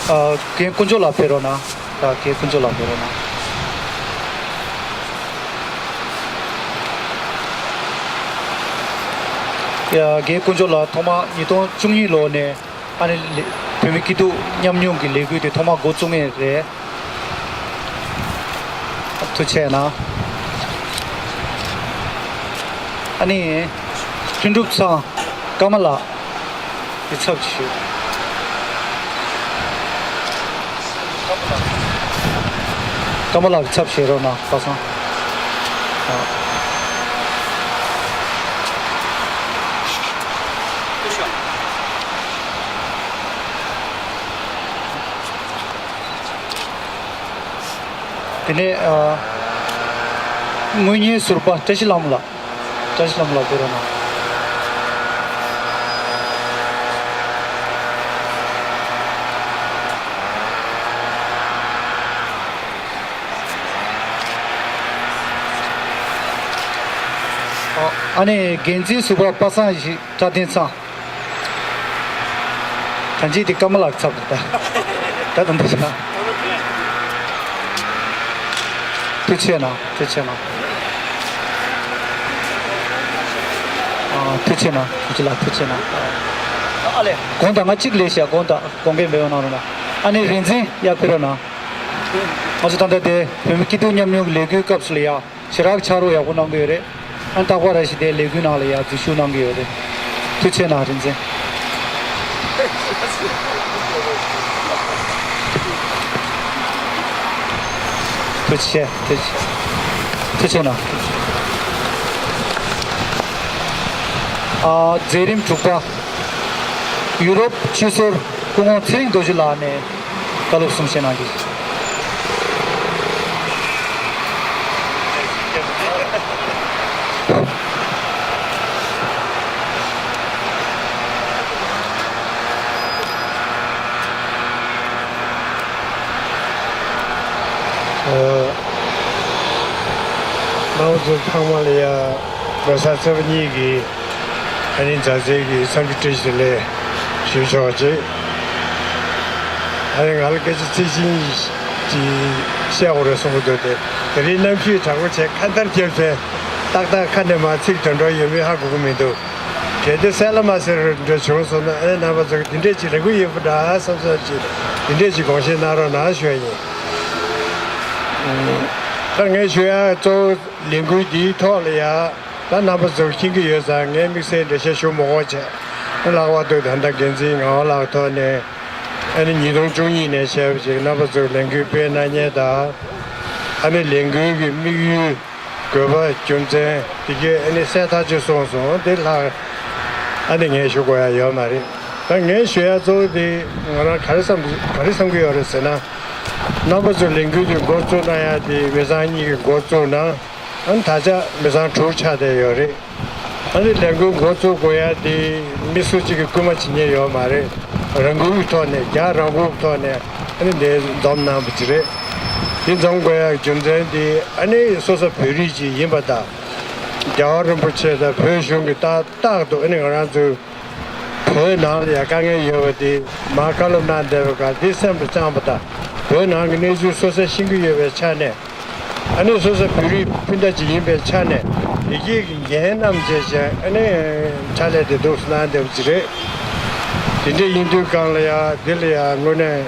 ཨ། རྒན་དཀོན་མཆོག་ལགས་ཕེབས་རོགས་གནང་། ད་རྒན་དཀོན་མཆོག་ལགས་ཕེབས་རོགས་གནང་། ཡ། རྒན་དཀོན་མཆོག་ལགས་ཐོག་མ་ཉིས་སྟོང་བཅུ་གཉིས་ལོ་ནས། ཨ་ནི་ལེ། བོད་མི་སྐྱིད་སྡུག་མཉམ་མྱོང་གི་ལས་འགུལ་དེ་ཐོག་མ་འགོ་བཙུགས་མཁན་རེད། ཐུགས་རྗེ་གནང་། ཨ་ནི། ལྷུན་གྲུབ་ཚང་། ཀརྨ་ལགས་ཀྱི་ཚབ་ཞུ། ཀརྨ་ལགས་ཀྱི་ཚབ་བྱེད་རོགས་གནང་། པ་སངས། དེ་ནས་ཨ། དངུལ་གཉེར་ཟུར་པ་བཀྲ་ཤིས་ལྷ་མོ་ལགས། བཀྲ་ཤིས་ལྷ་མོ་ལགས་ཕེབས་རོགས་གནང་། ཨ་ནི་འགན་འཛིན་ཟུར་པ་པ་སངས་ཡེ་ཤེས་བཀྲ་བསྟན་ཚང་། ད་ཅི་དེ་ཀརྨ་ལགས་ཚབ་ད། ད་དུང་པོ་ཆེ་ན། ཐུགས་ཆེ་ན་ཐུགས་ཆེ་ན། ཨ་ཐུགས་ཆེ་ན་ཐུགས་ཆེ་ལ་ཐུགས་ཆེ་ན། ཨ་ལེ། དགོངས་དག་ང་གཅིག་ལས་བྱ་དགོངས་དག་དགོངས་འགལ་མེད་པ་གནང་རོགས་གནང་། ཨ་ནི་རིག་འཛིན་ཡར་ཕེབས་རོགས་གནང་། ང་ཚོ་ད་ལྟ་དེ་བོད་མི་སྐྱིད་སྡུག་མཉམ་མྱོང་གི་ལས་འགུལ་སྐབས་སུ་ལ་ཡ། ཞེ་དྲག་ཕྱག་རོགས་ཡག་པོ་གནང་གི་ཡོད་རེད། ཨ་རྟག་པར་རེ་བཞིན་དེ་ལས་འགུལ་ནང་ལ་ཡ་འཛུལ་ཞུགས་གནང་གི་ཡོད་རེད། ཐུགས་རྗེ་གནང་རིག་འཛིན། ཐུགས་རྗེ་ཆེ་ཐུགས་རྗེ་ཆེ། ཐུགས་རྗེ་གནང་། ཨ་མཛད་རིམ་དྲུག་པ། ཡུ་རོབ་ཆོས་ཟུར་སྐུ་ངོ་ཚེ་རིང་རྡོ་རྗེ་ལགས་ནས། བཀའ་སློབ་གསུང་བཤད་གནང་རྒྱུ། ཨ། རྣམ་པ་ཚོ་ཚང་མ་ལ་ཡ་ལོ་གསར་ཚེས་པ་གཉིས་ཀྱི་ཨ་ནི་མཛའ་བརྩེ་གི་འཚམས་འདྲི་བཀྲ་ཤིས་བདེ་ལེགས་ཞུ་ཆོག་ཅིག་ཨ་ནི་ང་ལ་སྐད་ཆ་ཚིག་ཆེན་ཅིག་བཤད་དགོས་རེད་གསུང་གི་འདུག་སྟེ། དེ་རིང་གནམ་གཤིས་དྲག་པོ་བྱས་ཁ་འདར་བརྒྱབ་བྱས་ཏག་ཏག་ཁ་ནས་མར་ཚིག་དོན་འགྲོ་ཡོད་མེད་ཧ་གོ་གི་མི་འདུག་གལ་ཏེ་གསལ་ལ་མ་གསལ་རུ་འགྲོ་བྱུང་སོང་ན་ཨ་ནི་རྣམ་པ་ཚོ་གི་འདི་འདྲས་ཅིག་ལབ་ཀྱི་ཡོད་པ་འདྲ་བསམ་བསམ་ཅིག་འདི་འདྲས་ཅིག་དགོངས་བཞེས་གནང་རོགས་གནང་ཞུ་ཡ་ཡིན། ད་ངས་ཞུ་ཡ་གཙོ་བོ་ལས་འགུལ་འདིའི་ཐོག་ལ་ཡ། ད་རྣམ་པ་ཚོ་ཤེས་ཀྱི་ཡོད་ཙང་ངས་དམིགས་བསལ་འགྲེལ་བཤད་ཞུ་མི་དགོས་བྱས། ལྷག་པར་དུ་ད་ལྟ་འགན་འཛིན་ངག་དབང་ལགས་ཐོག་ནས་ཨ་ནི་ཉིས་སྟོང་བཅུ་གཉིས་ནས་བྱས་པ་ཅིག་རྣམ་པ་ཚོར་ལས་འགུལ་སྤེལ་གནང་མཁན་དང་། ཨ་ནི་ལས་འགུལ་གྱི་དམིགས་ཡུལ། དགོས་པ་རྒྱུ་མཚན་དེ་གས་ཨ་ནི་གསལ་ཐག་ཆོད་གསུངས་སོང་། དེ་ལྷག་ཨ་ནི་ངས་ཞུ་དགོས་ཡ་ཡོད་མ་རེད། ད་ངས་ཞུ་ཡ་གཙོ་བོ་དེ་ང་རང་ག་རེ་བསམ་ག་རེ་བསམ་གྱི་ཡོད་རེད་ཟེར་ན། རྣམ་པ་ཚོ་ལས་འགུལ་དེ་འགོ་བཙུགས་གནང་ཡ་དེ་མི་ཚང་གཉིས་ཀྱིས་འགོ་བཙུགས་གནང་། ཨ་ནི་ད་ཆ་མི་ཚང་དྲུག་ཆགས་བསྡད་ཡོད་རེད། ཨ་ནི་ལས་འགུལ་འགོ་བཙུགས་དགོས་ཡ་དེ་མི་སུ་གཅིག་གིས་སྐུལ་མ་བྱེད་མཁན་ཡོད་མ་རེད། རང་འགུལ་གྱི་ཐོག་ནས་རྒྱ་རང་འགུལ་གྱི་ཐོག་ནས་ཨ་ནི་འདིར་འཛོམས་གནང་བ་ཅིག་རེད། འདི་འཛོམས་དགོས་ཡ་རྒྱུ་མཚན་དེ་ཨ་ནི་སོ་སོ་བོད་རིགས་ཅིག་ཡིན་པ་དང་། རྒྱལ་བ་རིན་པོ་ཆེ་དང་བོད་གཞུང་གིས་ཏག་ཏག་ཏུ་ཨ་ནི་ང་རང་ཚོའི་བོད་ནང་ལ་ཡ་དཀའ་ངལ་ཡོད་པ་དེ་མར་བཀའ་སློབ་གནང་བསྡད་པ་ག་དེ་སེམས་ལ་བཅངས་པ་དང་། བོད་ནང་གི་གནས་ཚུལ་སོ་སོས་ཤེས་ཀྱི་ཡོད་པའི་ཆ་ནས། ཨ་ནི་སོ་སོ་བོད་རིགས་སྤུན་ཟླ་ཅིག་ཡིན་པའི་ཆ་ནས་བདེ་སྐྱིད་ཀྱི་འགན་བསྣམས་བྱས་བྱས་ཨ་ནི་ཕྱག་ལས་དེ་འདུག་སེ་གནང་བསྡད་པ་ཅིག་རེད། དེ་འདྲ་ཡིན་དུས་གང་ལ་ཡ་འདི་ལ་ཡ་དངོས་གནས་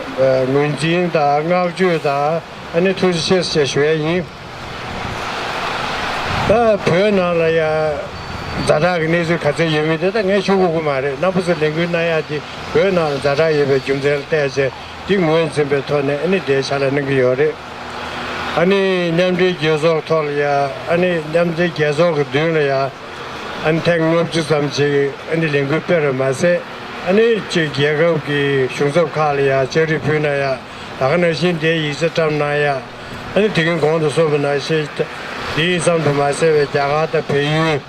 ངོས་འཛིན་དང་བསྔགས་བརྗོད་དང་ཨ་ནི་ཐུགས་རྗེ་ཆེ་ཞེས་ཞུ་ཡ་ཡིན། ད་བོད་ནང་ལ་ཡ་ཛ་དྲག་གི་གནས་ཚུལ་ག་ཚོད་ཡོད་མེད་དེ་ད་ངས་ཞུ་དགོས་ཀྱི་མ་རེད། རྣམ་པ་ཚོས་ལས་འགུལ་གནང་ཡ་དེ་བོད་ནང་ལ་ཛ་དྲག་ཡོད་པའི་རྒྱུ་མཚན་ལ་བལྟས་བྱས་དེ་ངོས་འཛིན་པའི་ཐོག་ནས་ཨ་ནི་དེའི་ཕྱག་ལས་གནང་གི་ཡོད་རེད། ཨ་ནི་མཉམ་འབྲེལ་རྒྱལ་ཚོགས་ཐོག་ལ་ཡ་ཨ་ནི་མཉམ་འབྲེལ་རྒྱལ་ཚོགས་ཀྱི་མདུན་ལ་ཡ་ཨ་ནི་ཐེངས་ལྔ་བཅུ་ཙམ་ཞིག་ཨ་ནི་ལས་འགུལ་སྤེལ་བ་མ་ཟད་ཨ་ནི་གཅིག་རྒྱལ་ཁབ་ཀྱི་གཞུང་ཚབ་ཁག་ལ་ཡ་ལྕགས་རིགས་ཕུལ་གནང་ཡ་ད་ག་ནང་བཞིན་དེའི་ཡིག་ཆ་བཀྲམ་གནང་ཡ་ཨ་ནི་དེ་གིན་གོང་དུ་གསུངས་པ་ནང་བཞིན་དེ་ཙམ་དུ་མ་ཟད་པའི་རྒྱ་གར་དང་བལ་ཡུལ།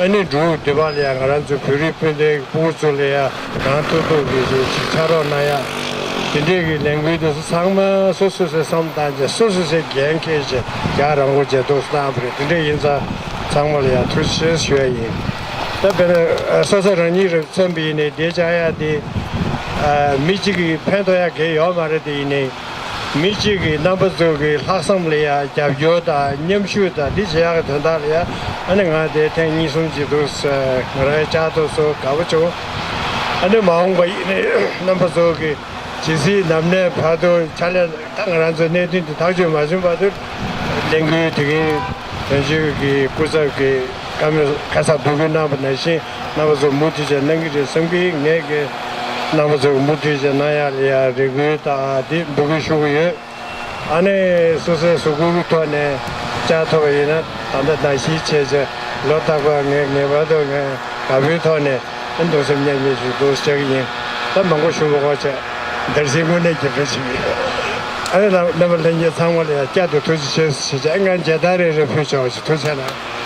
ཨ་ནི་འབྲུག་འདི་པ་ལ་ཡང་ང་རང་ཚོའི་བོད་རིགས་སྤུན་ཟླའི་སྤུ་གུ་ཚོ་ལ་ཡང་གང་ཐུབ་ཐུབ་ཀྱིས་ཅིག་ཕྱག་རོགས་གནང་ཡ། དེ་འདྲས་ཀྱི་ལས་འགུལ་དེ་ཚོ་ཚང་མ་སོ་སོ་སོའི་བསམ་བློ་བཏང་བྱས་སོ་སོ་སོའི་འགན་འཁྱེར་བྱས་རྒྱ་རང་གོ་བྱས་འདུག་བཏང་བ་རེད། དེ་འདྲས་ཡིན་ཙང་ཚང་མ་ལ་ཡང་ཐུགས་རྗེ་ཆེ་ཞུ་ཡ་ཡིན། ད་དཔེར་ན་སོ་སོ་རང་ཉིད་རེ་མཚོན་པ་ཡིན་ནའི་འདི་བཅར་ཡ་དེ་མི་གཅིག་གིས་ཕན་ཐོགས་ཡ་གང་ཡོད་མ་རེད། དེ་ཡིན་ནའི། མི་གཅིག་གིས་རྣམ་པ་ཚོ་གི་ལྷག་བསམ་ལ་ཡ་རྒྱབ་སྐྱོར་དང་མཉམ་ཞུགས་དང་འདི་བྱེད་ཡག་གི་དོན་དག་ལ་ཡ་ཨ་ནི་ང་དེ་ཐེངས་གཉིས་གསུམ་ཅིག་འདུག་ང་རང་བཅར་ཐུབ་སོང་དགའ་པོ་བྱུང་། ཨ་ནི་མ་འོངས་པ་ཡིན་ནའི་རྣམ་པ་ཚོ་གི་ཇི་སྲིད་ནམ་གནས་བར་དུ་ཕྱག་ལས་ད་ང་རང་ཚོའི་གནད་དོན་འདི་ཐག་གཅོད་མ་ཟིན་བར་དུ་ལས་འགུལ་དེ་གིན་བོད་གཞུང་གི་སྐུ་ཚབ་ཀྱིས་བཀའ་མོལ་ཁ་ཚ་འབོད་སྐུལ་གནང་བ་ནང་བཞིན། རྣམ་པ་ཚོ་མུ་མཐུད་བྱས་གནང་གི་རེད་བསམ་གི། ངས་ཀྱི་རྣམ་པ་ཚོ་མུ་མཐུད་བྱས་གནང་ཡག་ལ་ཡ་རེ་སྐུལ་དང་འདི་འབོད་སྐུལ་ཞུ་གི་ཡོད། ཨ་ནི་སོ་སོའི་གཟུགས་པོའི་ཐོག་ནས་བཅར་ཐུབ་པ་ཡིན་ན་ད་ལྟ་ནང་བཞིན་བྱས་བྱས་ལོ་རྟག་པར་ངས་ངེས་པར་དུ་ངས་དགའ་པོའི་ཐོག་ནས་གདུང་སེམས་མཉམ་སྐྱེད་ཞུ་འདུག་བྱ་གི་ཡིན། ད་མང་པོ་ཞུ་མ་དགོས་བྱས་འདིར་སེམས་ངོ་ནས་རྒྱབ་སྐྱོར་བྱེད་ཀྱི་ཡོད། ཨ་ནི་རྣམ་པ་ལྷན་རྒྱས་ཚང་མ་ལ་ཡང་བསྐྱར་དུ་ཐུགས་རྗེ་ཆེ་ཞེས་བྱས་ང་མཇལ་དར་རེ་རེ་ཕུལ་ཆོག་ཞེས་ཐུགས་རྗེ་གནང་།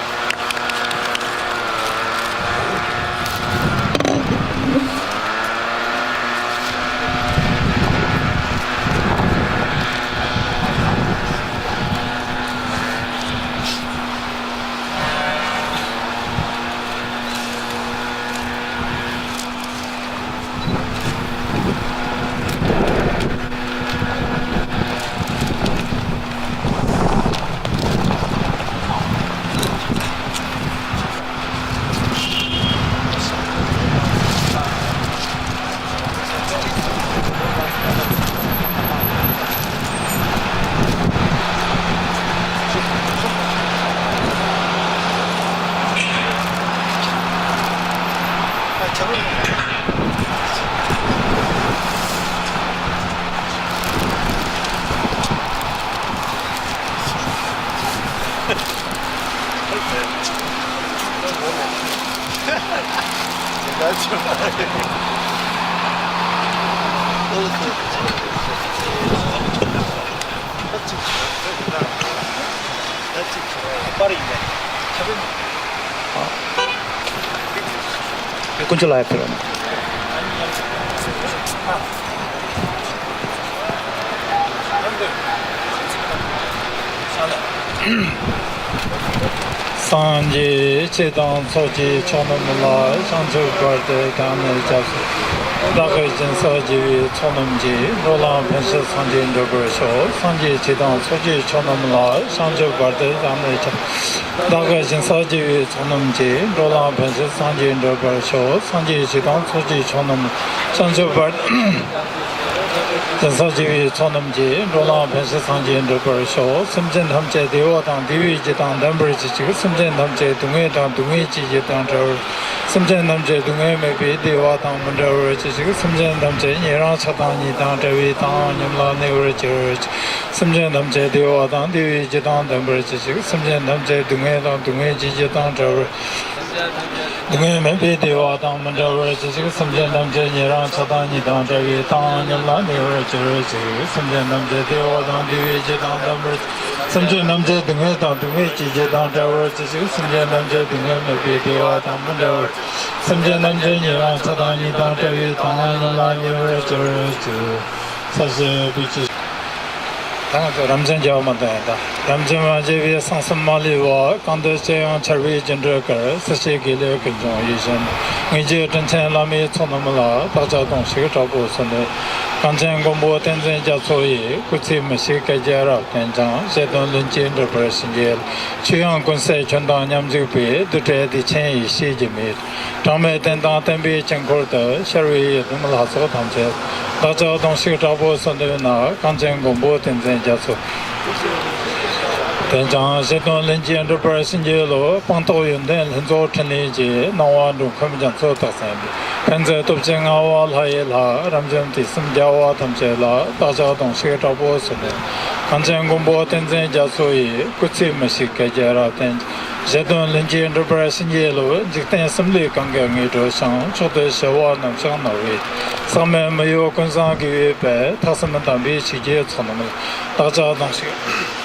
དཀོན་མཆོག་ལ་ཡར་ཕེབས་རོགས། སངས་རྒྱས་སྤྱི་དང་ཚོགས་ཀྱི་མཆོག་རྣམས་ལ། བྱང་ཆུབ་བར་དུ་བདག་ནི་སྐྱབས་སུ། བདག་གིས་སྦྱིན་སོགས་བགྱིས་པའི་ཚོགས་རྣམས་ཀྱིས། འགྲོ་ལ་ཕན་ཕྱིར་སངས་རྒྱས་འགྲུབ་པར་ཤོག་སངས་རྒྱས་སྤྱི་དང་ཚོགས་ཀྱི་མཆོག་རྣམས་ལ། བྱང་ཆུབ་བར་དུ་བདག་ནི་སྐྱབས། བདག་གིས་སྦྱིན་སོགས་བགྱིས་པའི་ཚོགས་རྣམས་ཀྱིས། འགྲོ་ལ་ཕན་ཕྱིར་སངས་རྒྱས་འགྲུབ་པར་ཤོག་སངས་རྒྱས་སྤྱི་དང་ཚོགས་ཀྱི་མཆོག་རྣམས་ལ། བྱང་ཆུབ་བར། སྦྱིན་སོགས་བགྱིས་པའི་ཚོགས་རྣམས་ཀྱིས། འགྲོ་ལ་ཕན་ཕྱིར་སངས་རྒྱས་འགྲུབ་པར་ཤོག་སེམས་ཅན་ཐམས་ཅད་བདེ་བ་དང་བདེ་བའི་རྒྱུ་དང་ལྡན་པར་གྱུར་ཅིག་སེམས་ཅན་ཐམས་ཅད་སྡུག་བསྔལ་དང་སྡུག་བསྔལ་གྱི་རྒྱུ་དང་བྲལ་བར། སེམས་ཅན་ཐམས་ཅད་སྡུག་བསྔལ་མེད་པའི་བདེ་བ་དང་མི་འབྲལ་བར་གྱུར་ཅིག་སེམས་ཅན་ཐམས་ཅད་ཉན་རང་ཆགས་སྡང་གཉིས་དང་བྲལ་བའི་མཐའ་མཉམ་ལ་གནས་པར་གྱུར་ཅིག་སེམས་ཅན་ཐམས་ཅད་བདེ་བ་དང་བདེ་བའི་རྒྱུ་དང་ལྡན་པར་གྱུར་ཅིག་སེམས་ཅན་ཐམས་ཅད་སྡུག་བསྔལ་དང་སྡུག་བསྔལ་གྱི་རྒྱུ་དང་བྲལ་བར། སྡུག་བསྔལ་མེད་པའི་བདེ་བ་དང་མི་འབྲལ་བར་གྱུར་ཅིག་སེམས་ཅན་ཐམས་ཅད་ཉན་རང་ཆགས་སྡང་གཉིས་དང་བྲལ་བའི་མཐའ་མཉམ་ལ་གནས་པར་གྱུར་ཅིག་སེམས་ཅན་ཐམས་ཅད་བདེ་བ་དང་བདེ་བའི་རྒྱུ་དང་ལྡན་པར། སེམས་ཅན་ཐམས་ཅད་སྡུག་བསྔལ་དང་སྡུག་བསྔལ་གྱི་རྒྱུ་དང་བྲལ་བར་གྱུར་ཅིག་སེམས་ཅན་ཐམས་ཅད་སྡུག་བསྔལ་མེད་པའི་བདེ་བ་དང་མི་འབྲལ་བར། སེམས་ཅན་ཐམས་ཅད་ཉན་རང་ཆགས་སྡང་གཉིས་དང་བྲལ་བའི་མཐའ་མཉམ་ལ་གནས་པར་གྱུར་ཅིག་ས་སེ་པི་ཅི། ད་ང་ཚོ་རབ་འབྱམས་རྒྱལ་བ་མ་དང་ཡིན་ད། རབ་འབྱམས་མ་རྒྱལ་བའི་གསང་གསུམ་མ་ལུས་པ། གང་འདུལ་ཅི་ཡང་འཆར་བའི་རྒྱུ་འབྲས་གར། སྲིད་ཞིའི་དགེ་ལེགས་ཀུན་འབྱུང་ཡིད་བཞིན། ངེས་འབྱེད་དྲིན་ཆེན་བླ་མའི་ཚོགས་རྣམས་ལ། བདག་ཅག་གདུང་ཤུགས་དྲག་པོས་གསོལ་འདེབས། གངས་ཅན་མགོན་པོ་བསྟན་འཛིན་རྒྱ་མཚོ་ཡི། སྐུ་ཚེ་མི་ཤིགས་བསྐལ་བརྒྱར་རབ་བརྟན་ཅིང་། བཞེད་དོན་ལྷུན་གྱིས་འགྲུབ་པར་བྱིན་གྱིས་རློབས། ཆོས་དབྱིངས་ཀུན་གསལ་ཁྱོད་དང་མཉམ་བཞུགས་པའི། རྡུལ་བྲལ་བདེ་ཆེན་ཡེ་ཤེས་ཀྱི་མེ། གྲངས་མེད་རྟེན་དང་བརྟེན་པའི་དཀྱིལ་འཁོར་དུ། ཤར་བའི་ཡི་དམ་ལྷ་ཚོགས་ཐམས་ཅད། བདག་ཅག་གདུང་ཤུགས་དྲག་པོས་གསོལ་འདེབས་ན། གངས་ཅན་མགོན་པོ་བསྟན་འཛིན་རྒྱ་མཚོ། བརྟན་ཅིང་བཞེད་དོན་ལྷུན་གྱིས་འགྲུབ་པར་བྱིན་གྱིས་རློབས། སྤངས་རྟོགས་ཡོན་ཏན་ལྷུན་རྫོགས་ཕྲིན་ལས་ཀྱི། སྣང་བ་འགྲོ་ཁམས་རྒྱ་མཚོ་རྟགས་མཚན་པའི། མཁྱེན་བརྩེ་སྟོབས་ཀྱིས་མངའ་བ་ལྷ་ཡི་ལྷ། རབ་འབྱམས་དུས་གསུམ་རྒྱལ་བ་ཐམས་ཅད་ལ། བདག་ཅག་གདུང་ཤུགས་དྲག་པོས་གསོལ་འདེབས། གངས་ཅན་མགོན་པོ་བསྟན་འཛིན་རྒྱ་མཚོ་ཡི། སྐུ་ཚེ་མི་ཤིགས་བསྐལ་བརྒྱར་རབ་བརྟན། བཞེད་དོན་ལྷུན་གྱིས་འགྲུབ་པར་བྱིན་གྱིས་རློབས། འཇིག་རྟེན་གསུམ་ལས་གང་གི་ངོས་འགྲོ་ཞིང་། མཆོག་ཏུ་བྱ་བ་རྣམ་གཞག་ནོར་བུའི། ཟག་མེད་མི་གཡོ་ཀུན་བཟང་དགེ་བའི་དཔལ། ཐེག་གསུམ་དམ་པའི་ཆོས་ཀྱི་ཚོགས་རྣམས་ལ། བདག་ཅག་གདུང་ཤུགས།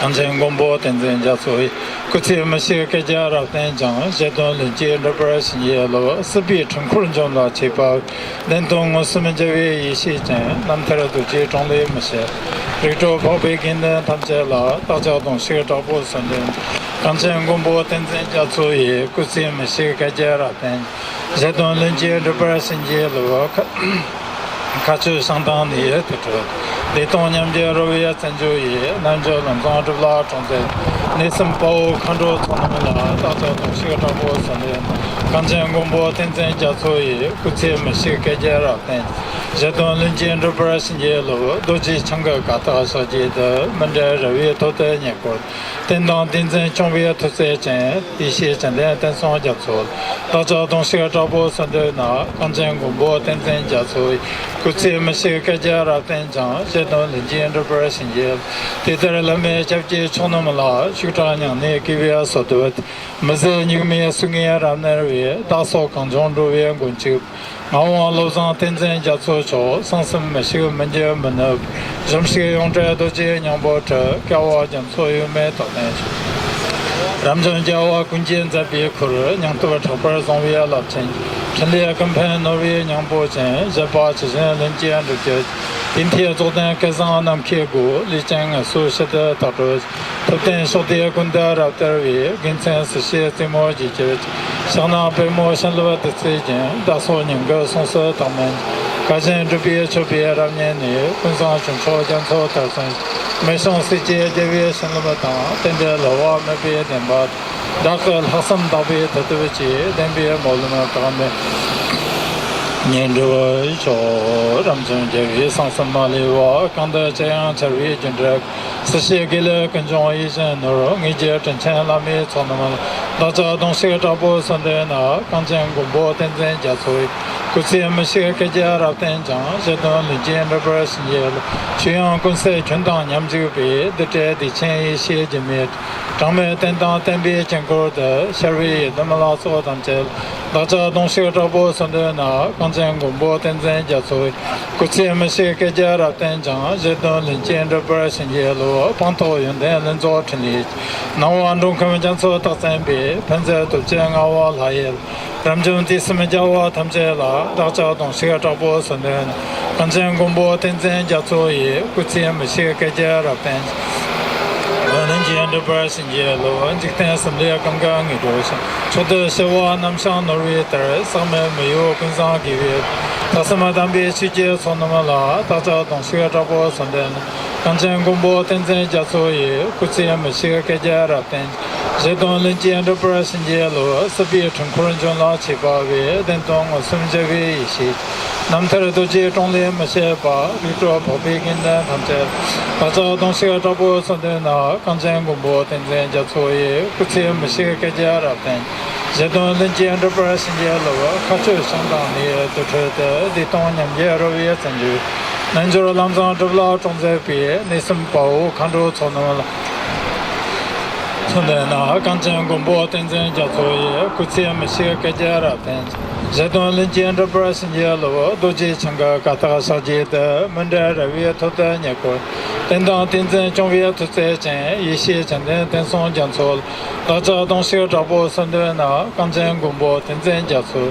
གངས་ཅན་མགོན་པོ་བསྟན་འཛིན་རྒྱ་མཚོ་ཡི། སྐུ་ཚེ་མི་ཤིགས་བསྐལ་བརྒྱར་རབ་བརྟན་ཅིང་། བཞེད་དོན་ལྷུན་གྱིས་འགྲུབ་པར་བྱིན་གྱིས་རློབས། སྲིད་པའི་འཁྲུལ་འཁོར་འཇོམས་ལ་མཆིས་པ། བདེན་དོན་མངོན་སུམ་འཇལ་བའི་ཡེ་ཤེས་ཅན། རྣམ་ཐར་རྡོ་རྗེའི་གྲངས་ལས་མི་ཕྱེད། རིགས་དྲུག་འཕགས་པའི་དགེ་འདུན་ཐམས་ཅད་ལ། བདག་ཅག་གདུང་ཤུགས་དྲག་པོས་གསོལ་འདེབས། གངས་ཅན་མགོན་པོ་བསྟན་འཛིན་རྒྱ་མཚོ་ཡི། སྐུ་ཚེ་མི་ཤིགས་བསྐལ་བརྒྱར་རབ་བརྟན། བཞེད་དོན་ལྷུན་གྱིས་འགྲུབ་པར་བྱིན་གྱིས་རློབས། མཁའ་སྤྱོད་ཞིང་དང་ནི་ཡི་དུར་ཁྲོད། བདེ་སྟོང་ཉམས་བརྒྱའི་རོལ་པའི་བཙན་འགྱུར་ཡིས། རྣལ་འབྱོར་ལམ་བཟང་སྒྲུབ་ལ་དྲངས་ཏེ། གནས་གསུམ་དཔའ་བོ་མཁའ་འགྲོ་ཚོགས་རྣམས་ལ། བདག་ཅག་གདུང་ཤུགས་དྲག་པོས་གསོལ་འདེབས། གངས་ཅན་མགོན་པོ་བསྟན་འཛིན་རྒྱ་མཚོ་ཡི། སྐུ་ཚེ་མི་ཤིགས་བསྐལ་བརྒྱར་རབ་བརྟན། བཞེད་དོན་ལྷུན་གྱིས་འགྲུབ་པར་བྱིན་གྱིས་རློབས། རྡོ་རྗེ་འཆང་གི་བཀའ་རྟགས་ཞལ་གྱིས་བསྡུས། མི་འབྲལ་རལ་པའི་ཐོག་ཏུ་བསྙེན་བཀུར། རྟེན་དང་ཏིང་འཛིན་སྐྱོང་བའི་མཐུ་རྩལ་ཅན། ཡེ་ཤེས་བྱིན་ལྡན་བསྟན་སྲུང་རྒྱ་མཚོ། བདག་ཅག་གདུང་ཤུགས་དྲག་པོས་གསོལ་འདེབས་ན། གངས་ཅན་མགོན་པོ་བསྟན་འཛིན་རྒྱ་མཚོ་ཡི། སྐུ་ཚེ་མི་ཤིགས་བསྐལ་བརྒྱར་རབ་བརྟན་ཅིང་། བཞེད་དོན་ལྷུན་གྱིས་འགྲུབ་པར་བྱིན་གྱིས། དེ་ལྟར་བླ་མའི་སྐྱབས་ཀྱི་མཆོག་རྣམས་ལ། ཤུགས་དྲག་མྱ་ངན་གུས་པས་གསོལ་འདེབས། མི་ཟད་སྙིགས་མའི་སྲོལ་ངན་རབ་ནར་བའི། བདག་སོགས་གངས་ལྗོངས་འགྲོ་བའི་མགོན་གཅིག་ངག་དབང་བློ་བཟང་བསྟན་འཛིན་རྒྱ་མཚོ་མཆོག་གསང་གསུམ་མི་ཤིགས་མི་འགྱུར་མི་ནུབ། གཞོམ་གཞིག་ཡོངས་བྲལ་རྡོ་རྗེའི་སྙིང་པོ་ཁྲིད། སྐལ་བ་རྒྱ་མཚོ་ཡུལ་མེད་རྟག་བརྟན་ཞིང་། རབ་འབྱམས་རྒྱལ་བ་ཀུན་གྱིས་མཛད་པའི་ཁུར། སྙིང་སྟོབས་དྲག་པོར་བཟུང་བའི་རླབས་ཆེན། འཕྲིན་ལས་ཀུན་ཕན་ནོར་བུའི་སྙིང་པོ་ཅན། བཞད་པ་ཇི་བཞིན་ལྷུན་གྱིས་འགྲུབ་གྱུར། དེང་མཐའི་རྫོགས་ལྡན་སྐལ་བཟང་ནམ་མཁའི་སྒོ། ལུས་ཅན་ངལ་གསོ་ཕྱིར་དུ་དག་སྒྲུབ། ཐུབ་བསྟན་ཕྱོགས་བདེའི་ཀུན་འདུས་རབ་དར་བའི། དགེ་མཚན་སྲིད་ཞིའི་རྩེ་མོར་རྒྱས་གྱུར་ཅིག་ཕྱག་ན་པདྨོ་བྱིན་རླབས་བདུད་རྩིའི་རྒྱན། བདག་སོགས་སྙིང་གི་སྲོག་སུ་དག་མིན། བཀའ་བཞིན་སྒྲུབ་པའི་མཆོད་པའི་རབ་བརྙེས་ནས། ཀུན་བཟང་ཁྱུ་མཆོག་རྒྱ་མཚོ་མཐར་སོན་ཅིག་མི་ཤོང་སྲིད་ཀྱི་རྒྱལ་བའི་བྱིན་རླབས་དང་། བསྟན་པའི་ལྷ་བ་མོས་པའི་བདེན་པ། བདག་གི་ལྷག་བསམ་དག་པའི་མཐུ་སྟོབས་ཀྱིས། བདེན་པའི་སྨོན་ལམ་གྲངས་མེད། སྙན་སྒྲོན་ཞུ། རབ་འབྱམས་རྒྱལ་བའི་གསང་གསུམ་མ་ལུས་པ། གང་འདུལ་ཅི་ཡང་འཆར་བའི་རྒྱུ་འབྲས། སྲིད་ཞིའི་དགེ་ལེགས་ཀུན་འབྱུང་ཡིད་བཞིན་ནོར། ངེས་ཀྱི་དྲིན་ཆེན་བླ་མའི་ཚོགས་རྣམས་ལ། བདག་ཅག་གདུང་ཤུགས་དྲག་པོས་གསོལ་འདེབས་ན། གངས་ཅན་མགོན་པོ་ཏིང་འཛིན་རྒྱ་མཚོ་ཡི། སྐུ་ཚེ་མི་ཤིགས་བསྐལ་བརྒྱར་རབ་བརྟན་ཅིང་། བཞེད་དོན་ལྷུན་གྱིས་འགྲུབ་པར་བྱིན་གྱིས་རློབས། ཆོས་དབྱིངས་ཀུན་གསལ་ཁྱོན་དང་མཉམ་བཞུགས་པའི། རྡུལ་བྲལ་བདེ་ཆེན་ཡེ་ཤེས་སྒྱུ་མའི། གྲངས་མེད་རྟེན་དང་བརྟེན་པའི་དཀྱིལ་འཁོར་དུ། ཤར་བའི་ཡི་དམ་ལྷ་ཚོགས་ཐམས་ཅད་ལ། བདག་ཅག་གདུང་ཤུགས་དྲག་པོས་གསོལ་འདེབས་ན། གངས་ཅན་མགོན་པོ་ཏིང་འཛིན་རྒྱ་མཚོ་ཡི། སྐུ་ཚེ་མི་ཤིགས་བསྐལ་བརྒྱར་རབ་བརྟན་ཅིང་། བཞེད་དོན་ལྷུན་གྱིས་འགྲུབ་པར་བྱིན་གྱིས་རློབས། སྤངས་རྟོགས་ཡོན་ཏན་ལྷུན་རྫོགས་ཕྲིན་ལས། སྣང་བ་འགྲོ་ཀུན་རྒྱ་མཚོ་རྟགས་མཚན་པའི། ཕན་མཛད་སྟོབས་ཆེན་ལྔ་པོ་ལྷ་ཡི། རབ་འབྱམས་དུས་གསུམ་རྒྱལ་བ་ཐམས་ཅད་ལ། བདག་ཅག་གདུང་ཤུགས་དྲག་པོས་གསོལ་འདེབས་ན། གངས་ཅན་མགོན་པོ་ཏིང་འཛིན་རྒྱ་མཚོ་ཡི། སྐུ་ཚེ་མི་ཤིགས་བསྐལ་བརྒྱར་རབ་བརྟན། ལྷུན་གྱིས་འགྲུབ་པར་བྱིན་གྱིས་རློབས། འཇིག་རྟེན་གསུམ་ལས་གང་གི་ངེས་འགྲོ་ཞིང་། མཆོག་ཏུ་གཤེགས་པ་རྣམ་བྱང་ནོར་བུའི་གཏེར། ཟག་མེད་མི་གཡོ་ཀུན་བཟང་དགེ་བའི། ཐོས་བསམ་དམ་པའི་ཆོས་ཀྱི་ཚོགས་རྣམས་ལ། བདག་ཅག་གདུང་ཤུགས་དྲག་པོས་གསོལ་འདེབས་ན། གངས་ཅན་མགོན་པོ་ཏིང་འཛིན་རྒྱ་མཚོ་ཡི། སྐུ་ཚེ་མི་ཤིགས་བསྐལ་བརྒྱར་རབ་བརྟན། བཞེད་དོན་ལྷུན་གྱིས་འགྲུབ་པར་བྱིན་གྱིས་རློབས། སྲིད་པའི་འཁྲུལ་འཁོར་འཇོམས་ལ་མཆིས་པ་བས། བདེན་དོན་མངོན་སུམ་མཇལ་བའི་ཡེ་ཤེས། རྣམ་ཐར་རྡོ་རྗེའི་གྲོང་ལས་མི་ཤེས་པ། རིགས་དྲུག་འཕགས་པའི་དགེ་འདུན་ཐམས་ཅད། བདག་ཅག་གདུང་ཤུགས་དྲག་པོས་གསོལ་འདེབས་ན། གངས་ཅན་མགོན་པོ་ཏིང་འཛིན་རྒྱ་མཚོ་ཡི། སྐུ་ཚེ་མི་ཤིགས་བསྐལ་བརྒྱར་རབ་བརྟན། བཞེད་དོན་ལྷུན་གྱིས་འགྲུབ་པར་བྱིན་གྱིས་རློབས། མཁའ་སྤྱོད་ཞིང་དང་ལས་དུར་ཁྲོད་དུ། བདེ་སྟོང་ཉམས་བརྒྱའི་རོལ་པའི་རྩལ་འཇུག་རྣལ་འབྱོར་ལམ་བཟང་སྒྲུབ་ལ་གྲོགས་མཛད་པའི། གནས་གསུམ་དཔའ་བོ་མཁའ་འགྲོ་ཚོགས་རྣམས་ལ། གསོལ་འདེབས་ན། གངས་ཅན་མགོན་པོ་ཏིང་འཛིན་རྒྱ་མཚོ་ཡི། སྐུ་ཚེ་མི་ཤིགས་བསྐལ་བརྒྱར་རབ་བརྟན། བཞེད་དོན་ལྷུན་གྱིས་འགྲུབ་པར་བྱིན་གྱིས་རློབས། རྡོ་རྗེ་འཆང་གི་བཀའ་རྟགས་ཕྱག་རྒྱའི་དུས། མི་འབྲལ་ར་བའི་ཐོག་ཏུ་ཉེ་འཁོར། རྟེན་དང་ཏིང་འཛིན་སྐྱོང་བའི་མཐུ་རྩལ་ཅན། ཡེ་ཤེས་མཚན་ལྡན་བསྟན་སྲུང་རྒྱ་མཚོ་ལ། བདག་ཅག་གདུང་ཤུགས་དྲག་པོས་གསོལ་འདེབས་ན། གངས་ཅན་མགོན་པོ་ཏིང་འཛིན་རྒྱ་མཚོ།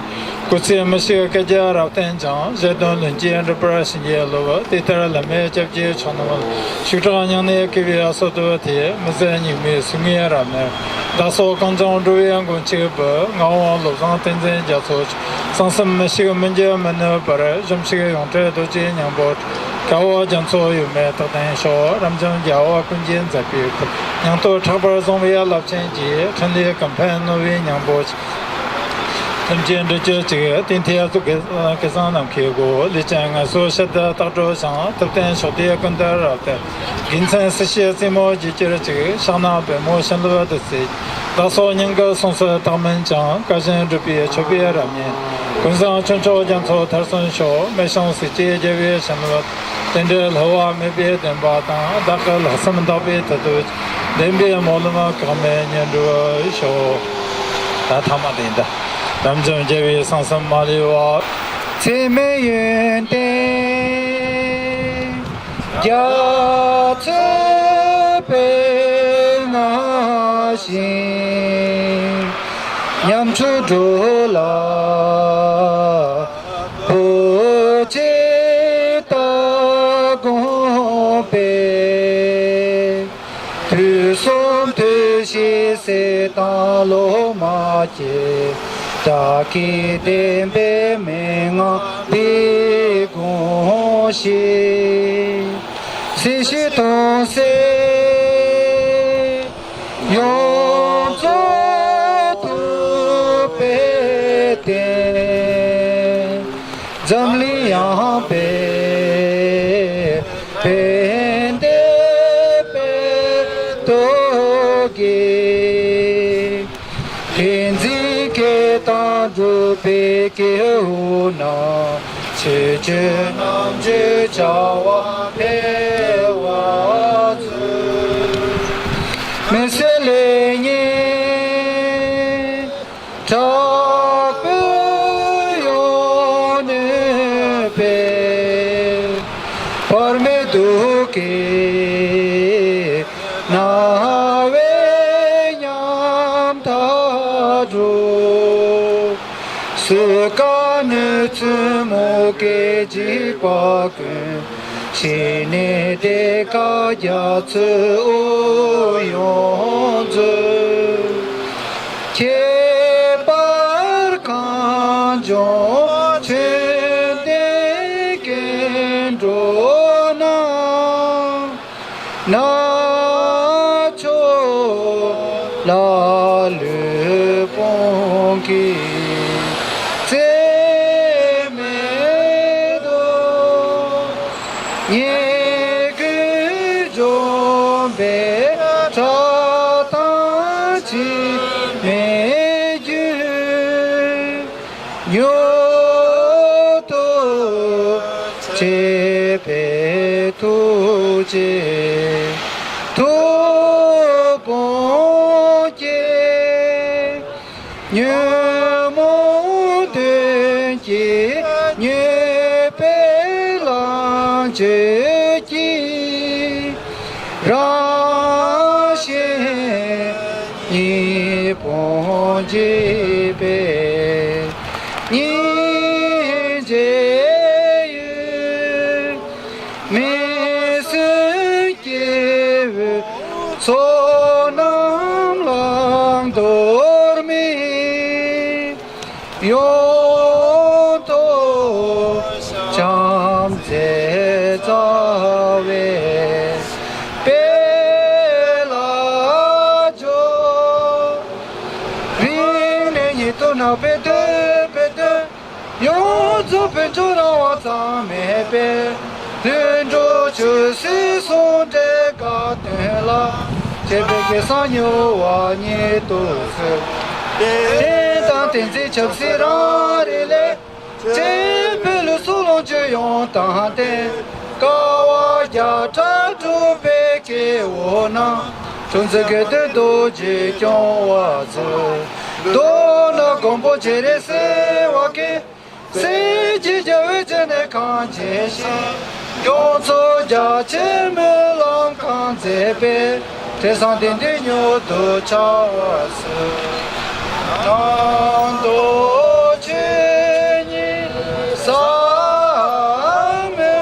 སྐུ་ཚེ་མི་ཤིགས་བསྐལ་བརྒྱར་རབ་བརྟན་ཅིང་། བཞེད་དོན་ལྷུན་གྱིས་འགྲུབ་པར་བྱིན་གྱིས་རློབས། དེ་ལྟར་བླ་མེད་སྐྱབས་ཀྱི་མཆོག་རྣམས་ལ། ཤུགས་དྲག་སྙིང་ནས་བསྐུལ་བའི་གསོལ་འདེབས་དེ། མི་ཟད་སྙིགས་མའི་སོ་ལྔའི་རབ་གནས། བདག་སོགས་གངས་ལྗོངས་འགྲོ་བའི་མགོན་གཅིག་པུ། ངག་དབང་བློ་བཟང་ཏིང་འཛིན་རྒྱ་མཚོ་མཆོག་གསང་གསུམ་མི་ཤིགས་མི་འགྱུར་མི་ནུབ་པར། གཞོམ་གཞིག་ཡོངས་བྲལ་རྡོ་རྗེ་སྙིང་པོ། དཀར་པོ་རྒྱ་མཚོ་ཡུམ་མེ་རྟག་བརྟན་ཤོག་རབ་འབྱམས་རྒྱལ་བ་ཀུན་གྱི་མཛད་པའི་སྐུ། སྙིང་སྟོབས་ཕྲག་པར་བཟུང་བའི་རླབས་ཆེན་གྱིས། འཕྲིན་ལས་ཀུན་ཕན་ནོར་བུའི་སྙིང་པོ་ཆེ། ཐམས་ཅད་འགྲུབ་གྱུར་ཅིག་དེང་ཐད་གཟུགས་ཀྱི་སྐལ་བཟང་ནམ་མཁའི་སྒོ། ལུས་ཅན་ངལ་གསོ་ཕྱིར་དུ་རྟག་སྒྲོལ་ཞིང་། ཐུབ་བསྟན་ཕྱོགས་བདེའི་ཀུན་འདུས་རབ་ཏུ། དགེ་མཚན་སྲིད་ཞིའི་རྩེ་མོར་རྒྱས་གྱུར་ཅིག་ཕྱག་ན་པདྨོ་བྱིན་རླབས་བདུད་རྩིའི། བདག་སོགས་སྙིང་གི་སྲོག་སོར་རྟག་སྨིན་ཅིང་། བཀའ་བཞིན་སྒྲུབ་པའི་མཆོད་པའི་རབ་བརྙེས། ཀུན་བཟང་ཆོས་མཆོག་རྒྱ་མཚོ་མཐར་སོན་ཤོག་རྨད་བྱུང་སྲས་བཅས་རྒྱལ་བའི་བྱིན་རླབས། རྟེན་འབྲེལ་བསླུ་བ་མེད་པའི་བདེན་པ་དང་། བདག་གི་ལྷག་བསམ་དག་པའི་མཐུ་སྟོབས་ཀྱིས། བདེན་པའི་སྨོན་ལམ་གྲངས་མེད་སྙིང་འགྲུབ་ཤོག་ད་ཐ་མ་དེ་ཡིན་ད། རབ་འབྱམས་རྒྱལ་བའི་གསང་གསུམ་མ་ལུས་པ། ཚད་མེད་ཡོན་ཏན་རྒྱ་མཚོའི་དཔལ་མངའ་ཞིང་། ཉམ་ཆུང་འགྲོ་ལ་བོད་ཀྱི་ལྟ་དགོངས་པའི། དུས་གསུམ་དུས་བཞིའི་གསེར་དང་ལོ་མ་བཅས། དགྲ་བགེགས་བདེན་པའི་མན་ངག་འདི་དགོངས་ཤིག་སྲིད་ཞིའི་དུས་གསུམ་ཡོངས་རྫོགས་ཐུབ་པའི་བརྟན། འཛམ་གླིང་ཡངས་པའི་ཕན་བདེའི་དཔལ་སྟོབས་ཀྱིས། ཏིང་འཛིན་སྐད་དང་སྒྲུབ་པའི་སྐྱེ་བོ་རྣམས། ཆོས་ཀྱི་རྣམ་འགྱུར་བྱ་བ་འཕེལ་བར་མཛོད། མི་ཟད་ལེགས་བརྙེས་དྲག་པོའི་ཡོན་ཏན་སྤེལ། བར་མེད་གདུལ་དཀའི་སྣང་བས་ཉམ་ཐག་འགྲོ། གསོད་དཀའ་གནོད་འཚེ་མུ་གེའི་འཇིགས་པ་ཀུན། ཞི་གནས་གཏེར་ཁ་རྒྱ་མཚོའི་དབུས་ཡོངས་རྫོགས། ཁྱད་པར་གངས་ལྗོངས་ཆོས་ལྡན་སྐྱེ་འགྲོ་རྣམས། རྣལ་འབྱོར་ལ་ལུས་དཔུང་གིས་བརྩེ་མེད། མྱུར་དུ་བྱེད་པའི་ཐུགས་རྗེ་ཐུགས་དཔུང་གིས། ཉོན་མོངས་གདོན་གྱིས་མྱོས་པའི་ལོངས་སྤྱོད་ཀྱི། རང་གཞན་གཉིས་ཕུང་འཇིག་པའི་སྙིང་རྗེ་ཡིས། མི་བསྲུན་སྐྱེ་བོའི་ཚོགས་རྣམས་བླང་དོར་མེད། ཡོངས་རྫོགས་བྱམས་བརྩེ་རྩ་བའི་དཔལ་ལ་འབྱོར། རིང་ནས་ཉེ་དུ་བསྔགས་པའི་འདོད་པའི་དོན། ཡོངས་རྫོགས་ཕུན་ཚོགས་རང་དབང་གཙང་མའི་དཔལ། ལྷུན་གྲུབ་ཆོས་སྲིད་ཟུང་འབྲེལ་དགའ་སྟོན་ལ། སྤྱད་པའི་སྐལ་བཟང་མྱུར་བ་ཉིད་དུ་སྩོལ། བསྟན་དང་བསྟན་འཛིན་ཆབ་སྲིད་རང་རེ་ལས། བཙན་པོའི་ལུགས་སྲོལ་ལོངས་སྤྱོད་ཡོངས་དང་ལྡན། དཀའ་བ་བརྒྱ་ཕྲག་སྒྲུབ་པའི་སྐྱེ་བོ་རྣམས། སྲོག་འཛིན་དགེ་འདུན་རྡོ་རྗེས་སྐྱོང་བར་མཛོད། མདོར་ན་མགོན་པོ་སྤྱན་རས་གཟིགས་དབང་གིས། སྲས་བཅས་རྒྱལ་བའི་སྤྱན་ནས་གང་མཇལ་ཞིང་། སྐྱོང་ཚོགས་རྒྱ་ཆེར་སྨོན་ལམ་གང་མཛད་པའི། དྲི་བཟང་དོན་ལྡན་མྱུར་དུ་འཆར་བར་གསོལ། གནམ་མདོ་ཆོས་ཉིད་ཟབ་མོའི་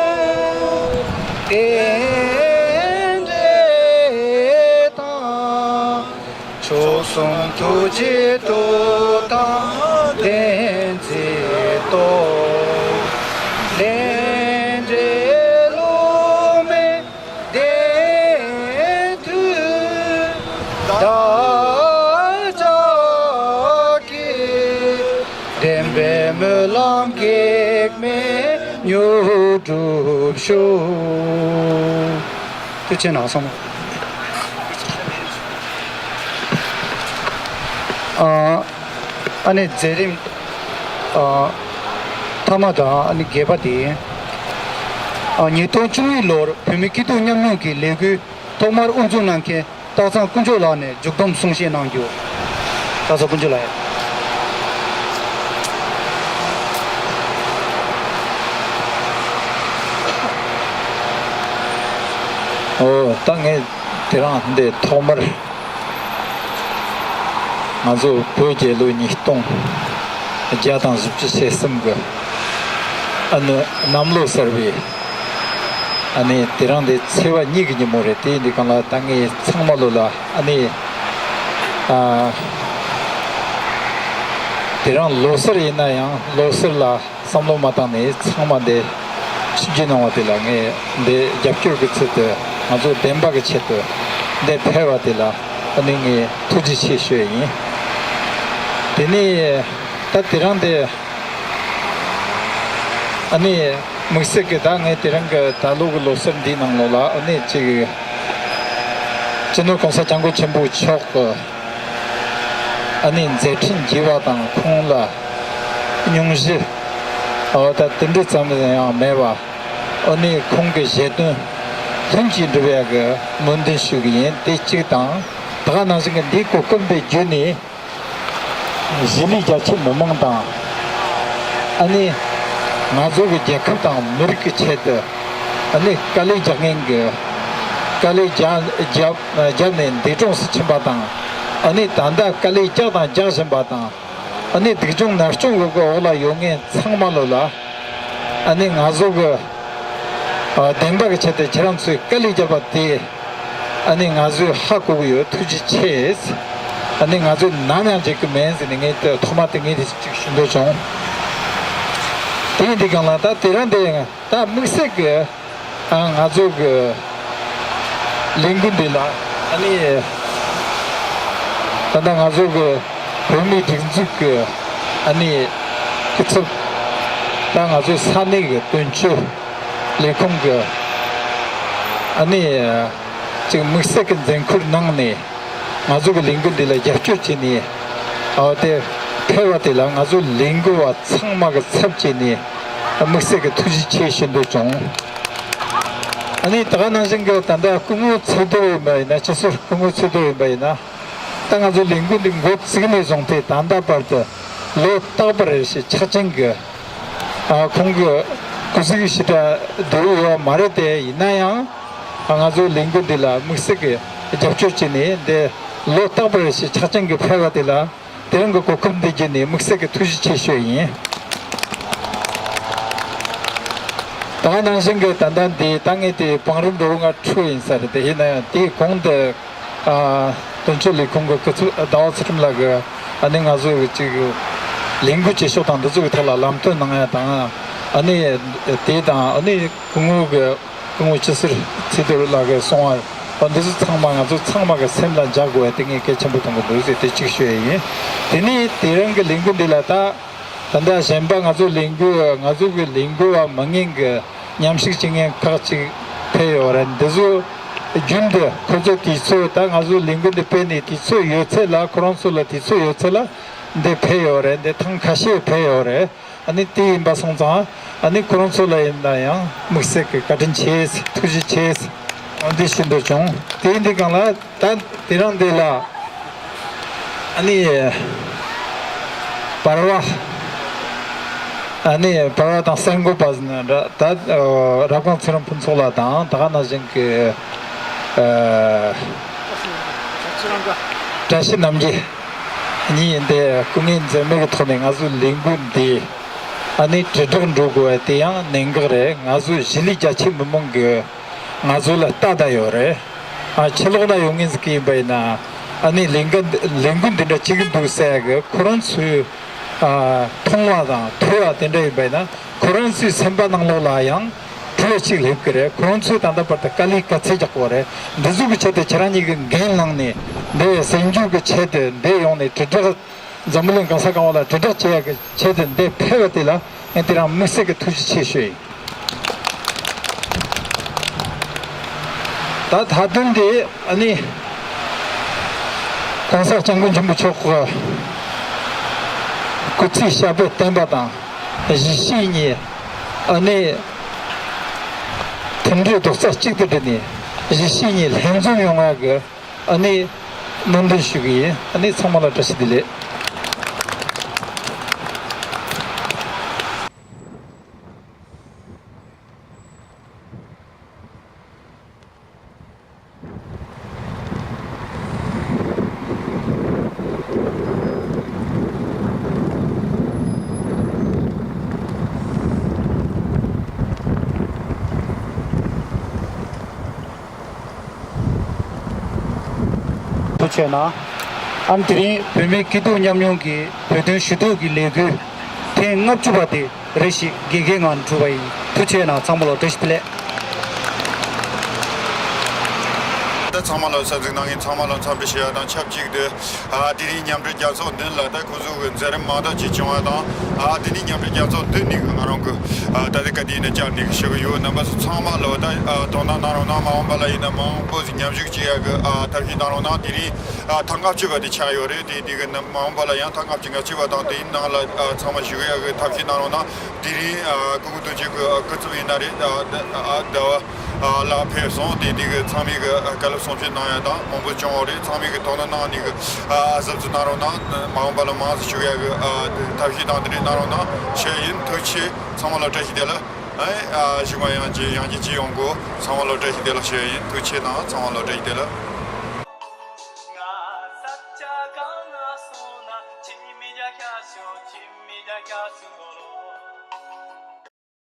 རྟེན་འབྲེལ་དང་། མཆོག་གསུམ་ཐུགས་རྗེའི་སྟོབས་དང་ལྡན་མཛད་དོ། ལས་འབྲས་བསླུ་མེད་བདེན་མཐུས་བདག་ཅག་གི། བདེན་པའི་སྨོན་ལམ་གེགས་མེད་མྱུར་འགྲུབ་ཤོག། ཐུགས་རྗེ་གནང་སོང་། ཨ་ཨ་ནི་མཛད་རིམ་ཨ་མཐའ་མ་དང་ཨ་ནི་བརྒྱད་པ་དེ། ཨ་ཉིས་སྟོང་བཅུ་གཉིས་ལོར་བོད་མི་སྐྱིད་སྡུག་མཉམ་མྱོང་གི་ལས་འགུལ་ཐོག་མར་དབུ་འཛུགས་གནང་མཁན་སྟག་ཚང་དཀོན་མཆོག་ལགས་ནས་མཇུག་བསྡོམས་གསུང་བཤད་གནང་རྒྱུ། སྟག་ཚང་དཀོན་མཆོག་ལགས། ཨོ་ད་ངས་དེ་རིང་འདི་ཐོག་མར་ང་ཚོ་བོད་རྒྱལ་ལོ་ཉིས་སྟོང་བརྒྱ་དང་བཞི་བཅུ་ཞེ་གསུམ་གི་ཨ་ནི་གནམ་ལོ་གསར་པའི་ཨ་ནི་དེ་རིང་འདི་ཚེས་པ་གཉིས་ཀྱི་ཉིན་མོ་རེད། དེ་ཡིན་དུས་གང་ལ་ད་ངས་ཚང་མ་ལོ་ལ་ཨ་ནི་ཨ་དེ་རིང་ལོ་གསར་ཡིན་ན་ཡང་ལོ་གསར་ལ་བསམ་བློ་མ་བཏང་ནས་ཚང་མ་འདི་ཆིབས་བསྒྱུར་གནང་བ་དེ་ལ་ངས་འདི་རྒྱབ་སྐྱོར་གྱི་ཚུལ་དུ་ང་ཚོ་བདེན་པ་གི་ཆེད་དུ་འདི་ཕེབས་པ་དེ་ལ་ཨ་ནི་ངས་ཐུགས་རྗེ་ཆེ་ཞུ་ཡ་ཡིན། དེ་ནས་ད་དེ་རིང་འདི་ཨ་ནི་དམིགས་བསལ་གྱི་ད་ངས་དེ་རིང་གི་ད་ལོ་གི་ལོ་གསར་འདིའི་ནང་ལོགས་ལ་ཨ་ནི་ཅིག་སྤྱི་ནོར་༸གོང་ས་༸སྐྱབས་མགོན་ཆེན་པོ་མཆོག་གི་ཨ་ནི་མཛད་འཕྲིན་རྒྱས་པ་དང་ཁོང་ལ་སྙུང་གཞི་ཨ་ད་དེ་འདྲ་ཙམ་ཡང་མེད་པ། ཨ་ནི་ཁོང་གི་བཞེད་དོན་ལྷུན་གྱིས་འགྲུབ་ཡག་གི་སྨོན་འདུན་ཞུ་གི་ཡིན། དེ་གཅིག་དང་། ད་ག་ནང་བཞིན་གྱི་འདིའི་གོ་སྐབས་འདི་བརྒྱུད་ནས་གཞིས་ལུས་རྒྱ་ཆེ་མི་མང་དང་། ཨ་ནི་ང་ཚོ་གི་རྒྱལ་ཁབ་དང་མི་རིགས་ཀྱི་ཆེད་དུ་ཨ་ནི་དཀའ་ལས་རྒྱག་མཁན་གྱི་དཀའ་ལས་རྒྱག་རྒྱབ་རྒྱབ་ནས་འདས་གྲོངས་སུ་ཕྱིན་པ་དང་། ཨ་ནི་ད་ལྟ་དཀའ་ལས་རྒྱག་དང་རྒྱག་བཞིན་པ་དང་། ཨ་ནི་སྡུག་སྦྱོང་ནར་སྦྱོང་ཡོད་པའི་འོག་ལ་ཡོད་མཁན་ཚང་མ་ལོ་ལ། ཨ་ནི་ང་ཚོ་གི་ཨ་བདེན་པ་གི་ཆེད་དུ་ཁྱེད་རང་ཚོས་དཀའ་ལས་བརྒྱབ་པ་དེ་ཨ་ནི་ང་ཚོས་ཧ་གོ་གི་ཡོད། ཐུགས་རྗེ་ཆེ། ཨ་ནི་ང་ཚོས་ནམ་ཡང་བརྗེད་གི་མེད་ཟེར་ནས་ངས་དེ་ཐོག་མ་དེ་ངས་དེ་ཅིག་ཞུ་འདོད་བྱུང་། དེ་ཡིན་དུས་གང་ལ་ད་དེ་རིང་དེ་ད་དམིགས་བསལ་གི་ཨ་ང་ཚོ་གི་ལས་འགུལ་འདི་ལ་ཨ་ནི་ད་ལྟ་ང་ཚོ་གི་བོད་མིའི་སྒྲིག་འཛུགས་ཀྱི་ཨ་ནི་སྐུ་ཚབ་ད་ང་ཚོ་ས་གནས་ཀྱི་དོན་གཅོད་ལས་ཁུངས་ཀྱི་ཨ་ནི་ཅིག་དམིགས་བསལ་གྱི་འཛིན་ཁུལ་གནང་ནས་ང་ཚོ་གི་ལས་འགུལ་འདི་ལ་རྒྱབ་སྐྱོར་བྱས་ནས་ཨ་དེ་ ཕེབས་པ་དེ་ལ་ང་ཚོ་ལས་འགུལ་བ་ཚང་མ་གི་ཚབ་བྱས་ནས་དམིགས་བསལ་གྱི་ཐུགས་རྗེ་ཆེ་ཞུ་འདོད་བྱུང་། ཨ་ནི་ད་ག་ནང་བཞིན་གྱི་ད་ལྟ་སྐུ་ངོ་ཚེ་རྡོར་ཡིན་པ་ཡིན་ན། སྤྱི་ཟུར་སྐུ་ངོ་ཚེ་རྡོར་ཡིན་པ་ཡིན་ན། ད་ང་ཚོ་ལས་འགུལ་འདི་འགོ་བཙུགས་ནས་བཟུང་སྟེ་ད་ལྟ་བར་དུ་ལོ་རྟག་པར་རེ་བཞིན་ཕྱག་ཆེན་གྱི་ཨ་ཁོང་གི་སྐུ་གཟུགས་ཞེ་དྲག་བདེ་པོ་ཡོད་མ་རེད་དེ། ཡིན་ན་ཡང་ང་ཚོ་ལས་འགུལ་འདི་ལ་དམིགས་བསལ་གྱི་རྒྱབ་སྐྱོར་བྱས་ནས་འདི་ལོ་རྟག་པར་རེ་བཞིན་ཕྱག་ཆེན་གྱི་ཕེབས་པ་དེ་ལ། དེ་རིང་གི་གོ་སྐབས་འདི་བརྒྱུད་ནས་དམིགས་བསལ་གྱི་ཐུགས་རྗེ་ཆེ་ཞུ་ཡིན། ད་ག་ནང་བཞིན་གྱི་ད་ལྟ་འདི་ད་ངས་དེ་བང་རིམ་འགྲོ་ང་འཁྲུག་ཡིན་ས་རེད་དེ། ཡིན་ན་ཡང་དེའི་གོང་དུ་ཨ་དོན་གཅོད་ལས་ཁུངས་ཀྱི་སྐུ་ཚབ་ཟླ་བ་ཚུལ་ཁྲིམས་ལགས་ཀྱིས་ཨ་ནི་ང་ཚོ་གི་ཅིག་ལས་འགུལ་བྱེད་ཕྱོགས་དང་འདི་ཚོ་གི་ཐད་ལ་ལམ་སྟོན་གནང་ཡ་དང་། ཨ་ནི་དེ་དང་ཨ་ནི་སྐུ་ངོ་གི་སྐུ་ངོ་སྤྱི་ཟུར་ཚེ་རྡོར་ལགས་ཀྱིས་གསུངས་པ། འོ་འདི་ཚོ་ཚང་མ་ང་ཚོ་ཚང་མ་གི་སེམས་ལ་འཇགས་དགོས་པ་དེ་ངས་གལ་ཆེན་པོ་མཐོང་གི་འདུག་ཟེར་དེ་གཅིག་ཤོད་ཡ་ཡིན། དེ་ནས་དེ་རིང་གི་ལས་འགུལ་འདི་ལ་ད་ད་ལྟ་གཞན་པ་ང་ཚོ་ལས་འགུལ་ང་ཚོ་གི་ལས་འགུལ་བ་མི་ངན་གྱི་མཉམ་ཞུགས་བྱེད་མཁན་ཁག་ཅིག་ཕེབས་ཡོད་རེད། འདི་ཚོ་རྒྱུན་དུ་ཁོ་ཚོ་དུས་ཚོད་ད་ང་ཚོ་ལས་འགུལ་འདི་སྤེལ་ནས་དུས་ཚོད་ཡོད་ཚད་ལ་ཁོ་རང་ཚོ་ལ་དུས་ཚོད་ཡོད་ཚད་ལ་འདི་ཕེབས་ཡོད་རེད། འདི་ཐེངས་ཁ་ཤས་ཕེབས་ཡོད་རེད། ཨ་ནི་དེ་ཡིན་པ་སོང་ཙང་ཨ་ནི་ཁོ་རང་ཚོ་ལ་ཡིན་ན་ཡང་དམིགས་བསལ་གྱི་བཀའ་དྲིན་ཆེ། ཐུགས་རྗེ་ཆེ། འོ་འདི་ཞུ་འདོད་བྱུང་། དེ་ཡིན་དུས་སྒང་ལ་ད་དེ་རིང་འདི་ལ་ཨ་ནི་བར་བ་ཨ་ནི་བར་བ་དང་གསར་འགོད་པ་ཟེར་ན་འདྲ། ད་རབ་སྒང་ཚེ་རིང་ཕུན་ཚོགས་ལགས་དང་ད་ག་ནང་བཞིན་གྱི་ཨ་བཀྲ་ཤིས་རྣམ་རྒྱལ་གཉིས་འདི་སྐུ་ངལ་འཛེམས་མེད་ཀྱི་ཐོག་ནས་ང་ཚོའི་ལས་འགུལ་འདི་ཨ་ནི་དྲིལ་བསྒྲགས་འགྲོ་དགོས་པ་དེ་ཡང་གནད་འགག་རེད། ང་ཚོའི་གཞིས་ལུས་རྒྱ་ཆེ་མི་མང་གིས་ང་ཚོ་ལ་ལྟ་བསྡད་ཡོད་རེད། ཨ་ཕྱི་ལོགས་ན་ཡོད་མཁན་ཟིག་གི་ཡིན་པ་ཡིན་ན་ཨ་ནི་ལས་འགུལ་ལས་འགུལ་འདི་འདྲ་བྱེད་ཀྱི་འདུག་ཟེར་ཡ་གི་ཁོ་རང་ཚོའི་ཨ་མཐོང་བ་དང་ཐོས་པ་དེ་འདྲ་ཡིན་པ་ཡིན་ན་ཁོ་རང་ཚོའི་སེམས་པ་ནང་ལོགས་ལ་ཡང་དྲི་བ་ཅིག་སླེབས་ཀྱི་རེད། ཁོ་རང་ཚོས་ད་ལྟ་བར་དུ་དཀའ་ལས་ག་ཚད་རྒྱག་གི་ཡོད་རེད། འདི་ཚོ་གི་ཆེད་དུ་ཁྱེད་རང་གཉིས་ཀྱིས་འགན་བླངས་ནས་འདི་གསར་འགྱུར་གྱི་ཆེད་དུ་འདི་ཡོང་ནས་དྲིལ་བསྒྲགས་འཛམ་བུ་གླིང་གང་ས་གང་བ་ལ་དྲིལ་བསྒྲགས་བྱེད་ཡ་གི་ཆེད་དུ་འདི་ཕེབས་པ་དེ་ལ་ངས་དེ་རིང་དམིགས་བསལ་གྱི་ཐུགས་རྗེ་ཆེ་ཞུ་ཡིན། ད་ད་དུང་དེ་ཨ་ནི་༸གོང་ས་༸སྐྱབས་མགོན་ཆེན་པོ་མཆོག་གི་སྐུ་ཚེ་ཞབས་པད་བརྟན་པ་དང་གཞིས་བྱེས་གཉིས་ཨ་ནི་མཐུན་སྒྲིལ་རྡོག་རྩ་གཅིག་ཏུ་བསྒྲིལ་ནས་གཞིས་བྱེས་གཉིས་ལྷན་འཛོམས་ཡོང་བ་གི་ཨ་ནི་སྨོན་འདུན་ཞུ་གི་ཡིན། ཨ་ནི་ཚང་མ་ལ་བཀྲ་ཤིས་བདེ་ལེགས། ཐུགས་རྗེ་གནང་། ཨ་ནི་དེ་རིང་བོད་མིའི་སྐྱིད་སྡུག་མཉམ་མྱོང་གི་བོད་དོན་ཞུ་གཏུག་གི་ལས་འགུལ་ཐེངས་ལྔ་བཅུ་པ་དེ་རེ་ཞིག་དགེ་རྒན་ངང་གྲུབ་པ་ཡིན། ཐུགས་རྗེ་གནང་། ཚང་མ་ལ་བཀྲ་ཤིས་བདེ་ལེགས། ད་ཚང་མ་ལ་གསན་གཟིགས་གནང་མཁན་ཚང་མ་ལ་འཚམས་འདྲི་ཞུ་ཡ་དང་ཆབས་ཅིག་ཏུ། ཨ་དེ་རིང་མཉམ་འབྲེལ་རྒྱལ་ཚོགས་མདུན་ལ་ད་ཁོ་ཚོ་གི་མཛད་རིམ་མང་དག་ཅིག་བྱུང་བ་དང་། ཨ་དེ་རིང་མཉམ་འབྲེལ་རྒྱལ་ཚོགས་མདུན་ནས་ང་རང་གི་ཨ་ད་ལྟ་ག་དུས་ཡིན་ན་བཅར་ནས་ཞུ་གི་ཡོད། རྣམ་པ་ཚོ་ཚང་མ་ལ་ད་ཨ་དོ་སྣང་གནང་རོགས་གནང་། མ་འོངས་པ་ལ་ཡིན་ན་མང་པོ་ཞིག་མཉམ་ཞུགས་བྱེད་ཡ་གི་ཨ་ཐབས་ཤེས་གནང་རོགས་གནང་། དེ་རིང་ཨ་ཐེངས་ལྔ་བཅུ་པ་དེ་ཆགས་ཡོད་རེད། དེ་དེ་གི་ནང་མ་འོངས་པ་ལ་ཡང་ཐེངས་ལྔ་བཅུ་ང་གཅིག་པ་དང་དེའི་ནང་ལ་ཨ་ཚང་མ་ཞུགས་ཡ་གི་ཐབས་ཤེས་གནང་རོགས་གནང་། དེ་རིང་ཨ་སྐུ་ངོ་དོན་གཅོད་ཀྱི་ཨ་སྐུ་ཚབ་ཡིན་ན་རེད། ཨ་ཟླ་བ་ཨ་ཟླ་བ་ཨ་ལགས་ཕེབས་སོང་། དེ་དེ་གི་ཚང་མས་གི་ཨ་བཀའ་སློབ་གསུང་བཤད་གནང་ཡ་དང་མང་པོ་བྱུང་བ་རེད། ཚང་མས་གི་དོ་སྣང་གནང་ནས་གི་ཨ་གཟབ་གཟབ་གནང་རོགས་གནང་། མ་འོངས་པ་ལ་མང་ཙམ་ཞུགས་ཡ་གི་ཨ་ཐབས་ཤེས་དང་དེ་འདྲས་གནང་རོགས་གནང་ཞུ་ཡ་ཡིན། ཐུགས་རྗེ་ཆེ། ཚང་མ་ལ་བཀྲ་ཤིས་བདེ་ལེགས། ཨ་ཨ་གཞུག་མ་ཡང་ཅི་ཡང་ཅི་ཅི་ཡོང་གོ། ཚང་མ་ལ་བཀྲ་ཤིས་བདེ་ལེགས་ཞུ་ཡ་ཡིན། ཐུགས་རྗེ་ཆེ་གནང་། ཚང་མ་ལ་བཀྲ་ཤིས་བདེ་ལེགས།